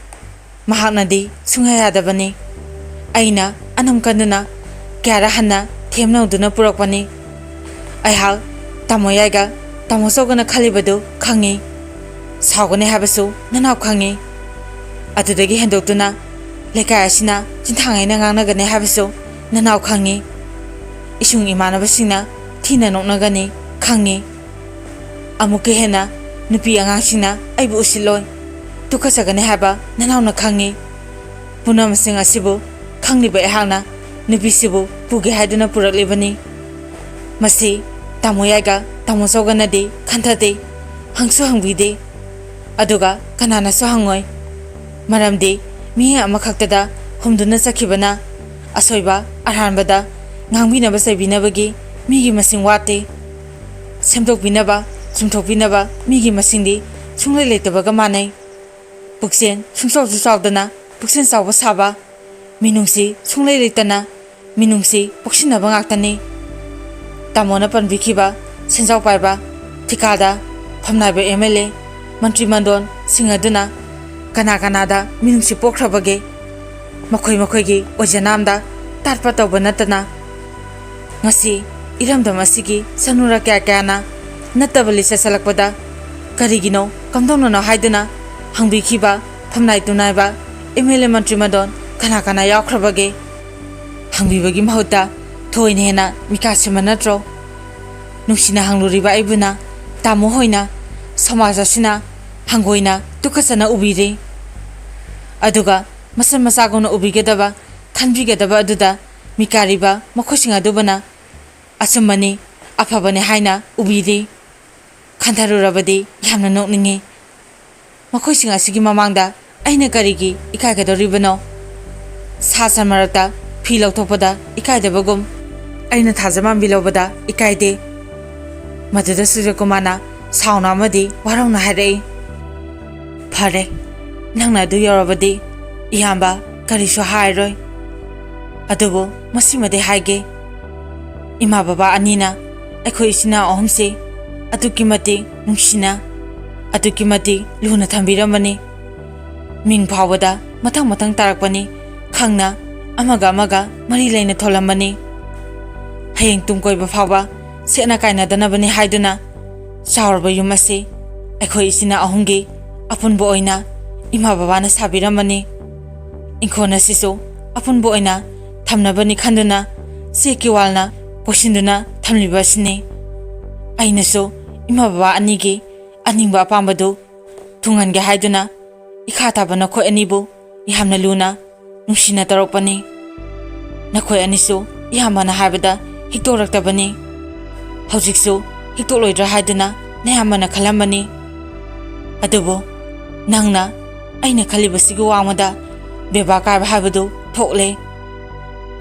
ꯃꯍꯥꯛꯅꯗꯤ ꯁꯨꯡꯌꯥ ꯌꯥꯗꯕꯅꯤ꯫ ꯑꯩꯅ ꯑꯅꯝ ꯀꯟꯗꯨꯅ ꯀꯌꯥꯔ ꯍꯟꯅ ꯊꯦꯝꯅꯧꯗꯨꯅ ꯄꯨꯔꯛꯄꯅꯤ꯫ ꯑꯩꯍꯥꯛ ꯇꯥꯃꯣ ꯌꯥꯏꯒ ꯇꯥꯃꯣ ꯆꯧꯒꯅ ꯈꯜꯂꯤꯕꯗꯨ ꯈꯪꯉꯤ꯫ ꯁꯥꯎꯒꯅꯤ ꯍꯥꯏꯕꯁꯨ ꯅꯅꯥꯎ ꯈꯪꯉꯤ꯫ ꯑꯗꯨꯗꯒꯤ ꯍꯦꯟꯗꯣꯛꯇꯨꯅ ꯂꯩꯀꯥꯏ ꯑꯁꯤꯅ ꯆꯤꯟꯊꯥꯡ ꯍꯥꯏꯅ ꯉꯥꯡꯅꯒꯅꯤ ꯍꯥꯏꯕꯁꯨ ꯅꯅꯥꯎ ꯈꯪꯉꯤ꯫ ꯏꯁꯨꯡ ꯏꯃꯥꯟꯅꯕꯁꯤꯡꯅ ꯊꯤꯅ ꯅꯣꯛꯅꯒꯅꯤ ꯈꯪꯉꯤ꯫ ꯑꯃꯨꯛꯀ ꯍꯦꯟꯅ ꯅꯨꯄꯤ ꯑꯉꯥꯡꯁꯤꯡꯅ ꯑꯩꯕꯨ ꯎꯁꯤꯠꯂꯣꯏ, ꯇꯨꯀꯠꯆꯒꯅꯤ ꯍꯥꯏꯕ ꯅꯅꯥꯎꯅ ꯈꯪꯉꯤ꯫ ꯄꯨꯝꯅꯃꯛꯁꯤꯡ ꯑꯁꯤꯕꯨ ꯈꯪꯂꯤꯕ ꯑꯩꯍꯥꯛꯅ ꯅꯨꯄꯤꯁꯤꯕꯨ ꯄꯨꯒꯦ ꯍꯥꯏꯗꯨꯅ ꯄꯨꯔꯛꯂꯤꯕꯅꯤ꯫ ꯃꯁꯤ ꯇꯥꯃꯣ ꯌꯥꯏꯒ ꯇꯥꯃꯣ ꯆꯧꯒꯅꯗꯤ ꯈꯟꯊꯗꯦ, ꯍꯪꯁꯨ ꯍꯪꯕꯤꯗꯦ꯫ ꯑꯗꯨꯒ ꯀꯅꯥꯅꯁꯨ ꯍꯪꯉꯣꯏ꯫ ꯃꯔꯝꯗꯤ ꯃꯤꯠꯌꯦꯡ ꯑꯃꯈꯛꯇꯗ ꯍꯨꯝꯗꯨꯅ ꯆꯠꯈꯤꯕꯅ ꯑꯁꯣꯏꯕ ꯑꯔꯥꯟꯕꯗ ꯉꯥꯡꯕꯤꯅꯕ ꯆꯩꯕꯤꯅꯕꯒꯤ ꯃꯤꯒꯤ ꯃꯁꯤꯡ ꯋꯥꯠꯇꯦ꯫ ꯁꯦꯝꯗꯣꯛꯄꯤꯅꯕ, ꯆꯨꯝꯊꯣꯛꯄꯤꯅꯕ ꯃꯤꯒꯤ ꯃꯁꯤꯡꯗꯤ ꯁꯨꯡꯂꯩ ꯂꯩꯇꯕꯒ ꯃꯥꯟꯅꯩ꯫ ꯄꯨꯛꯆꯦꯜ ꯁꯨꯡꯆꯥꯎꯁꯨ ꯆꯥꯎꯗꯅ ꯄꯨꯛꯆꯦꯜ ꯆꯥꯎꯕ ꯁꯥꯕ, ꯃꯤꯅꯨꯡꯁꯤ ꯁꯨꯡꯂꯩ ꯂꯩꯇꯅ ꯃꯤꯅꯨꯡꯁꯤ ꯄꯣꯛꯁꯤꯟꯅꯕ ꯉꯥꯛꯇꯅꯤ꯫ ꯇꯥꯃꯣꯅ ꯄꯟꯕꯤꯈꯤꯕ ꯁꯦꯟꯖꯥꯎ ꯄꯥꯏꯕ, ꯊꯤꯀꯥꯗꯥꯔ, ꯐꯝꯅꯥꯏꯕ ꯑꯦꯝ ꯑꯦꯜ ꯑꯦ, ꯃꯟꯇ꯭ꯔꯤ ꯃꯟꯗꯣꯟꯁꯤꯡ ꯑꯗꯨꯅ ꯀꯅꯥ ꯀꯅꯥꯗ ꯃꯤꯅꯨꯡꯁꯤ ꯄꯣꯛꯈ꯭ꯔꯕꯒꯦ? ꯃꯈꯣꯏ ꯃꯈꯣꯏꯒꯤ ꯑꯣꯏꯖꯅꯥꯝꯗ ꯇꯥꯠꯄ ꯇꯧꯕ ꯅꯠꯇꯅ, ꯉꯁꯤ ꯏꯔꯝꯗꯝ ꯑꯁꯤꯒꯤ ꯁꯅꯨꯔ ꯀꯌꯥ ꯀꯌꯥꯅ ꯅꯠꯇꯕ ꯂꯤꯆꯠ ꯆꯠꯂꯛꯄꯗ ꯀꯔꯤꯒꯤꯅꯣ, ꯀꯝꯗꯧꯅꯅꯣ ꯍꯥꯏꯗꯨꯅ ꯍꯪꯕꯤꯈꯤꯕ ꯐꯝꯅꯥꯏ ꯇꯨꯅꯥꯏꯕ ꯑꯦꯝ ꯑꯦꯜ ꯑꯦ, ꯃꯟꯇ꯭ꯔꯤ ꯃꯗꯣꯟ ꯀꯅꯥ ꯀꯅꯥ ꯌꯥꯎꯈ꯭ꯔꯕꯒꯦ? ꯍꯪꯕꯤꯕꯒꯤ ꯃꯍꯨꯠꯇ ꯊꯣꯏꯅ ꯍꯦꯟꯅ ꯃꯤꯀꯥ ꯁꯦꯝꯕ ꯅꯠꯇ꯭ꯔꯣ? ꯅꯨꯡꯁꯤꯅ ꯍꯪꯂꯨꯔꯤꯕ ꯑꯩꯕꯨꯅ ꯇꯥꯃꯣ ꯍꯣꯏꯅ ꯁꯃꯥꯖ ꯑꯁꯤꯅ ꯍꯪꯒꯣꯏꯅ ꯇꯨꯀꯠꯆꯅ ꯎꯕꯤꯔꯦ꯫ ꯑꯗꯨꯒ ꯃꯆꯟ ꯃꯆꯥꯒꯨꯝꯅ ꯎꯕꯤꯒꯗꯕ, ꯈꯟꯕꯤꯒꯗꯕ ꯑꯗꯨꯗ ꯃꯤꯀꯥꯔꯤꯕ ꯃꯈꯣꯏꯁꯤꯡ ꯑꯗꯨꯕꯨꯅ ꯑꯆꯨꯝꯕꯅꯤ, ꯑꯐꯕꯅꯤ ꯍꯥꯏꯅ ꯎꯕꯤꯔꯤ꯫ ꯈꯟꯊꯔꯨꯔꯕꯗꯤ ꯌꯥꯝꯅ ꯅꯣꯛꯅꯤꯡꯉꯤ꯫ ꯃꯈꯣꯏꯁꯤꯡ ꯑꯁꯤꯒꯤ ꯃꯃꯥꯡꯗ ꯑꯩꯅ ꯀꯔꯤꯒꯤ ꯏꯀꯥꯏꯒꯗꯧꯔꯤꯕꯅꯣ? ꯁꯥ ꯁꯟ ꯃꯔꯛꯇ ꯐꯤ ꯂꯧꯊꯣꯛꯄꯗ ꯏꯀꯥꯏꯗꯕꯒꯨꯝ ꯑꯩꯅ ꯊꯥꯖ ꯃꯥꯟꯕꯤ ꯂꯧꯕꯗ ꯏꯀꯥꯏꯗꯦ꯫ ꯃꯗꯨꯗ ꯁꯨꯔꯖꯀꯨꯃꯥꯔꯅ ꯁꯥꯎꯅ ꯑꯃꯗꯤ ꯋꯥꯔꯧꯅ ꯍꯥꯏꯔꯛꯏ, "ꯐꯔꯦ, ꯅꯪꯅ ꯑꯗꯨ ꯌꯧꯔꯕꯗꯤ ꯏꯌꯥꯝꯕ ꯀꯔꯤꯁꯨ ꯍꯥꯏꯔꯣꯏ꯫ ꯑꯗꯨꯕꯨ ꯃꯁꯤꯃꯗꯤ ꯍꯥꯏꯒꯦ, ꯏꯃꯥ ꯕꯕꯥ ꯑꯅꯤꯅ ꯑꯩꯈꯣꯏ ꯏꯆꯤꯟ ꯏꯅꯥꯎ ꯑꯍꯨꯝꯁꯤ ꯑꯗꯨꯛꯀꯤ ꯃꯇꯤꯛ ꯅꯨꯡꯁꯤꯅ, ꯑꯗꯨꯛꯀꯤ ꯃꯇꯤꯛ ꯂꯨꯅ ꯊꯝꯕꯤꯔꯝꯕꯅꯤ꯫ ꯃꯤꯡ ꯐꯥꯎꯕꯗ ꯃꯊꯪ ꯃꯊꯪ ꯇꯥꯔꯛꯄꯅꯤ ꯈꯪꯅ ꯑꯃꯒ ꯑꯃꯒ ꯃꯔꯤ ꯂꯩꯅ ꯊꯣꯜꯂꯝꯕꯅꯤ꯫ ꯍꯌꯦꯡ ꯇꯨꯡ ꯀꯣꯏꯕ ꯐꯥꯎꯕ ꯁꯦꯠꯅ ꯀꯥꯏꯅꯗꯅꯕꯅꯤ ꯍꯥꯏꯗꯨꯅ ꯆꯥꯎꯔꯕ ꯌꯨꯝ ꯑꯁꯤ ꯑꯩꯈꯣꯏ ꯏꯆꯤꯟ ꯏꯅꯥꯎ ꯑꯍꯨꯝꯒꯤ ꯑꯄꯨꯟꯕ ꯑꯣꯏꯅ ꯏꯃꯥ ꯕꯕꯥꯅ ꯁꯥꯕꯤꯔꯝꯕꯅꯤ꯫ ꯏꯪꯈꯣꯜ ꯑꯁꯤꯁꯨ ꯑꯄꯨꯟꯕ ꯑꯣꯏꯅ ꯊꯝꯅꯕꯅꯤ ꯈꯟꯗꯨꯅ ꯆꯦꯛꯀꯤ ꯋꯥꯜꯅ ꯀꯣꯏꯁꯤꯟꯗꯨꯅ ꯊꯝꯂꯤꯕ ꯑꯁꯤꯅꯤ꯫ ꯑꯩꯅꯁꯨ ꯏꯃꯥ ꯕꯕꯥ ꯑꯅꯤꯒꯤ ꯑꯅꯤꯡꯕ ꯑꯄꯥꯝꯕꯗꯨ ꯊꯨꯡꯍꯟꯒꯦ ꯍꯥꯏꯗꯨꯅ ꯏꯈꯥ ꯊꯥꯕ ꯅꯈꯣꯏ ꯑꯅꯤꯕꯨ ꯌꯥꯝꯅ ꯂꯨꯅ ꯅꯨꯡꯁꯤꯅ ꯇꯧꯔꯛꯄꯅꯤ꯫ ꯅꯈꯣꯏ ꯑꯅꯤꯁꯨ ꯏꯌꯥꯝꯕꯅ ꯍꯥꯏꯕꯗ ꯍꯤꯛꯇꯣꯔꯛꯇꯕꯅꯤ꯫ ꯍꯧꯖꯤꯛꯁꯨ ꯍꯤꯛꯇꯣꯛꯂꯣꯏꯗ꯭ꯔꯥ ꯍꯥꯏꯗꯨꯅ ꯅꯌꯥꯝꯕꯅ ꯈꯜꯂꯝꯕꯅꯤ꯫ ꯑꯗꯨꯕꯨ ꯅꯪꯅ ꯑꯩꯅ ꯈꯜꯂꯤꯕꯁꯤꯒꯤ ꯋꯥꯡꯃꯗ ꯕꯦꯕꯥꯔ ꯀꯥꯏꯕ ꯍꯥꯏꯕꯗꯨ ꯊꯣꯛꯂꯦ꯫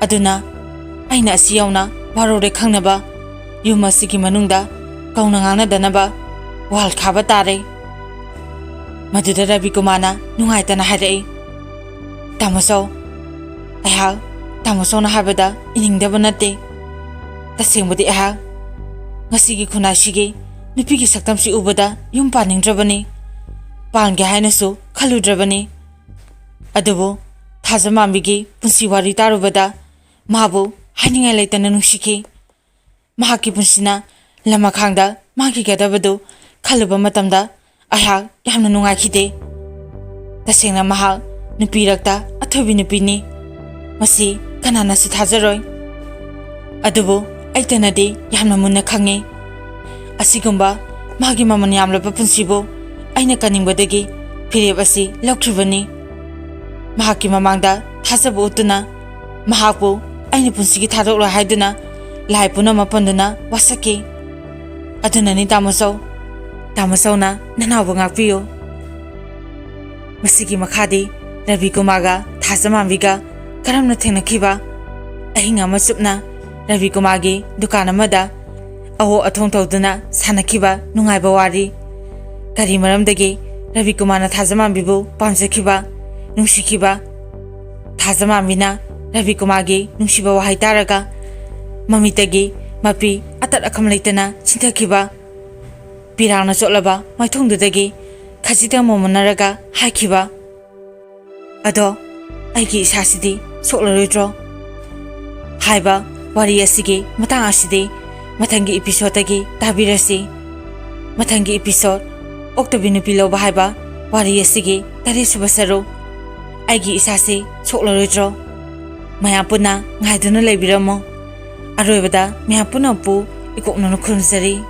ꯑꯗꯨꯅ ꯑꯩꯅ ꯑꯁꯤ ꯌꯧꯅ ꯋꯥꯔꯧꯔꯦ ꯈꯪꯅꯕ ꯌꯨꯝ ꯑꯁꯤꯒꯤ ꯃꯅꯨꯡꯗ ꯀꯧꯅ ꯉꯥꯡꯅꯗꯅꯕ ꯋꯥꯜ ꯈꯥꯕ ꯇꯥꯔꯦ꯫" ꯃꯗꯨꯗ ꯔꯕꯤꯀꯨꯃꯥꯔꯅ ꯅꯨꯡꯉꯥꯏꯇꯅ ꯍꯥꯏꯔꯛꯏ, "ꯇꯥꯃꯣꯆꯧ, ꯑꯩꯍꯥꯛ ꯇꯥꯃꯣꯆꯧꯅ ꯍꯥꯏꯕꯗ ꯏꯅꯤꯡꯗꯕ ꯅꯠꯇꯦ꯫ ꯇꯁꯦꯡꯕꯗꯤ ꯑꯩꯍꯥꯛ ꯉꯁꯤꯒꯤ ꯈꯨꯟꯅꯥꯏꯁꯤꯒꯤ ꯅꯨꯄꯤꯒꯤ ꯁꯛꯇꯝꯁꯤ ꯎꯕꯗ ꯌꯨꯝ ꯄꯥꯅꯤꯡꯗ꯭ꯔꯕꯅꯤ꯫ ꯄꯥꯟꯒꯦ ꯍꯥꯏꯅꯁꯨ ꯈꯜꯂꯨꯗ꯭ꯔꯕꯅꯤ꯫ ꯑꯗꯨꯕꯨ ꯊꯥꯖꯃꯥꯟꯕꯤꯒꯤ ꯄꯨꯟꯁꯤ ꯋꯥꯔꯤ ꯇꯥꯔꯨꯕꯗ ꯃꯥꯕꯨ ꯍꯥꯏꯅꯤꯡꯉꯥꯏ ꯂꯩꯇꯅ ꯅꯨꯡꯁꯤꯈꯤ꯫ ꯃꯍꯥꯛꯀꯤ ꯄꯨꯟꯁꯤꯅ ꯂꯃꯈꯥꯡꯗ ꯃꯥꯡꯈꯤꯒꯗꯕꯗꯨ ꯈꯜꯂꯨꯕ ꯃꯇꯝꯗ ꯑꯩꯍꯥꯛ ꯌꯥꯝꯅ ꯅꯨꯡꯉꯥꯏꯈꯤꯗꯦ꯫ ꯇꯁꯦꯡꯅ ꯃꯍꯥꯛ ꯅꯨꯄꯤꯔꯛꯇ ꯑꯊꯣꯏꯕꯤ ꯅꯨꯄꯤꯅꯤ꯫ ꯃꯁꯤ ꯀꯅꯥꯅꯁꯨ ꯊꯥꯖꯔꯣꯏ꯫ ꯑꯗꯨꯕꯨ ꯑꯩꯇꯅꯗꯤ ꯌꯥꯝꯅ ꯃꯨꯟꯅ ꯈꯪꯉꯤ꯫ ꯑꯁꯤꯒꯨꯝꯕ ꯃꯥꯒꯤ ꯃꯃꯜ ꯌꯥꯝꯂꯕ ꯄꯨꯟꯁꯤꯕꯨ ꯑꯩꯅ ꯀꯟꯅꯤꯡꯕꯗꯒꯤ ꯐꯤꯔꯦꯞ ꯑꯁꯤ ꯂꯧꯈ꯭ꯔꯤꯕꯅꯤ꯫ ꯃꯍꯥꯛꯀꯤ ꯃꯃꯥꯡꯗ ꯊꯥꯖꯕ ꯎꯠꯇꯨꯅ ꯃꯍꯥꯛꯄꯨ ꯑꯩꯅ ꯄꯨꯟꯁꯤꯒꯤ ꯊꯥꯗꯣꯛꯂꯣꯏ ꯍꯥꯏꯗꯨꯅ ꯂꯥꯏ ꯄꯨꯝꯅꯃꯛ ꯄꯟꯗꯨꯅ ꯋꯥꯁꯛꯈꯤ꯫ ꯑꯗꯨꯅꯅꯤ ꯇꯥꯃꯣꯆꯧ, ꯇꯥꯃꯣꯆꯧꯅ ꯅꯅꯥꯎꯕꯨ ꯉꯥꯛꯄꯤꯌꯨ꯫ ꯃꯁꯤꯒꯤ ꯃꯈꯥꯗꯤ ꯔꯕꯤ ꯀꯨꯃꯥꯔꯒ ꯊꯥꯖꯃꯥꯟꯕꯤꯒ ꯀꯔꯝꯅ ꯊꯦꯡꯅꯈꯤꯕ? ꯑꯍꯤꯡ ꯑꯃ ꯆꯨꯞꯅ ꯔꯕꯤ ꯀꯨꯃꯥꯔꯒꯤ ꯗꯨꯀꯥꯟ ꯑꯃꯗ ꯑꯋꯣ ꯑꯊꯣꯡ ꯇꯧꯗꯨꯅ ꯁꯥꯟꯅꯈꯤꯕ ꯅꯨꯡꯉꯥꯏꯕ ꯋꯥꯔꯤ꯫ ꯀꯔꯤ ꯃꯔꯝꯗꯒꯤ ꯔꯕꯤ ꯀꯨꯃꯥꯔꯅ ꯊꯥꯖꯃꯥꯟꯕꯤꯕꯨ ꯄꯥꯝꯖꯈꯤꯕ, ꯅꯨꯡꯁꯤꯈꯤꯕ? ꯊꯥꯖꯃꯥꯟꯕꯤꯅ ꯔꯕꯤ ꯀꯨꯃꯥꯔꯒꯤ ꯅꯨꯡꯁꯤꯕ ꯋꯥꯍꯩ ꯇꯥꯔꯒ ꯃꯃꯤꯠꯇꯒꯤ ꯃꯄꯤ ꯑꯇꯠ ꯑꯈꯝ ꯂꯩꯇꯅ ꯆꯤꯟꯊꯈꯤꯕ꯫ ꯄꯤꯔꯥꯡꯅ ꯆꯣꯠꯂꯕ ꯃꯥꯏꯊꯣꯡꯗꯨꯗꯒꯤ ꯈꯖꯤꯛꯇꯪ ꯃꯣꯃꯣꯟꯅꯔꯒ ꯍꯥꯏꯈꯤꯕ, "ꯑꯗꯣ ꯑꯩꯒꯤ ꯏꯁꯥꯁꯤꯗꯤ ꯁꯣꯛꯂꯔꯣꯏꯗ꯭ꯔꯣ?" ꯍꯥꯏꯕ ꯋꯥꯔꯤ ꯑꯁꯤꯒꯤ ꯃꯇꯥꯡ ꯑꯁꯤꯗꯤ ꯃꯊꯪꯒꯤ ꯏꯄꯤꯁꯣꯗꯇꯒꯤ ꯇꯥꯕꯤꯔꯁꯤ꯫ ꯃꯊꯪꯒꯤ ꯏꯄꯤꯁꯣꯗ ꯑꯣꯛꯇꯕꯤ ꯅꯨꯄꯤ ꯂꯧꯕ ꯍꯥꯏꯕ ꯋꯥꯔꯤ ꯑꯁꯤꯒꯤ ꯇꯔꯦꯠꯁꯨꯕ ꯁꯔꯨꯛ, "ꯑꯩꯒꯤ ꯏꯁꯥꯁꯤ ꯁꯣꯛꯂꯔꯣꯏꯗ꯭ꯔꯣ?" ꯃꯌꯥꯝ ꯄꯨꯟꯅ ꯉꯥꯏꯗꯨꯅ ꯂꯩꯕꯤꯔꯝꯃꯣ꯫ ꯑꯔꯣꯏꯕꯗ ꯃꯌꯥꯝ ꯄꯨꯝꯅꯃꯛꯄꯨ ꯏꯀꯣꯛꯅꯅ ꯈꯨꯔꯨꯝꯖꯔꯤ꯫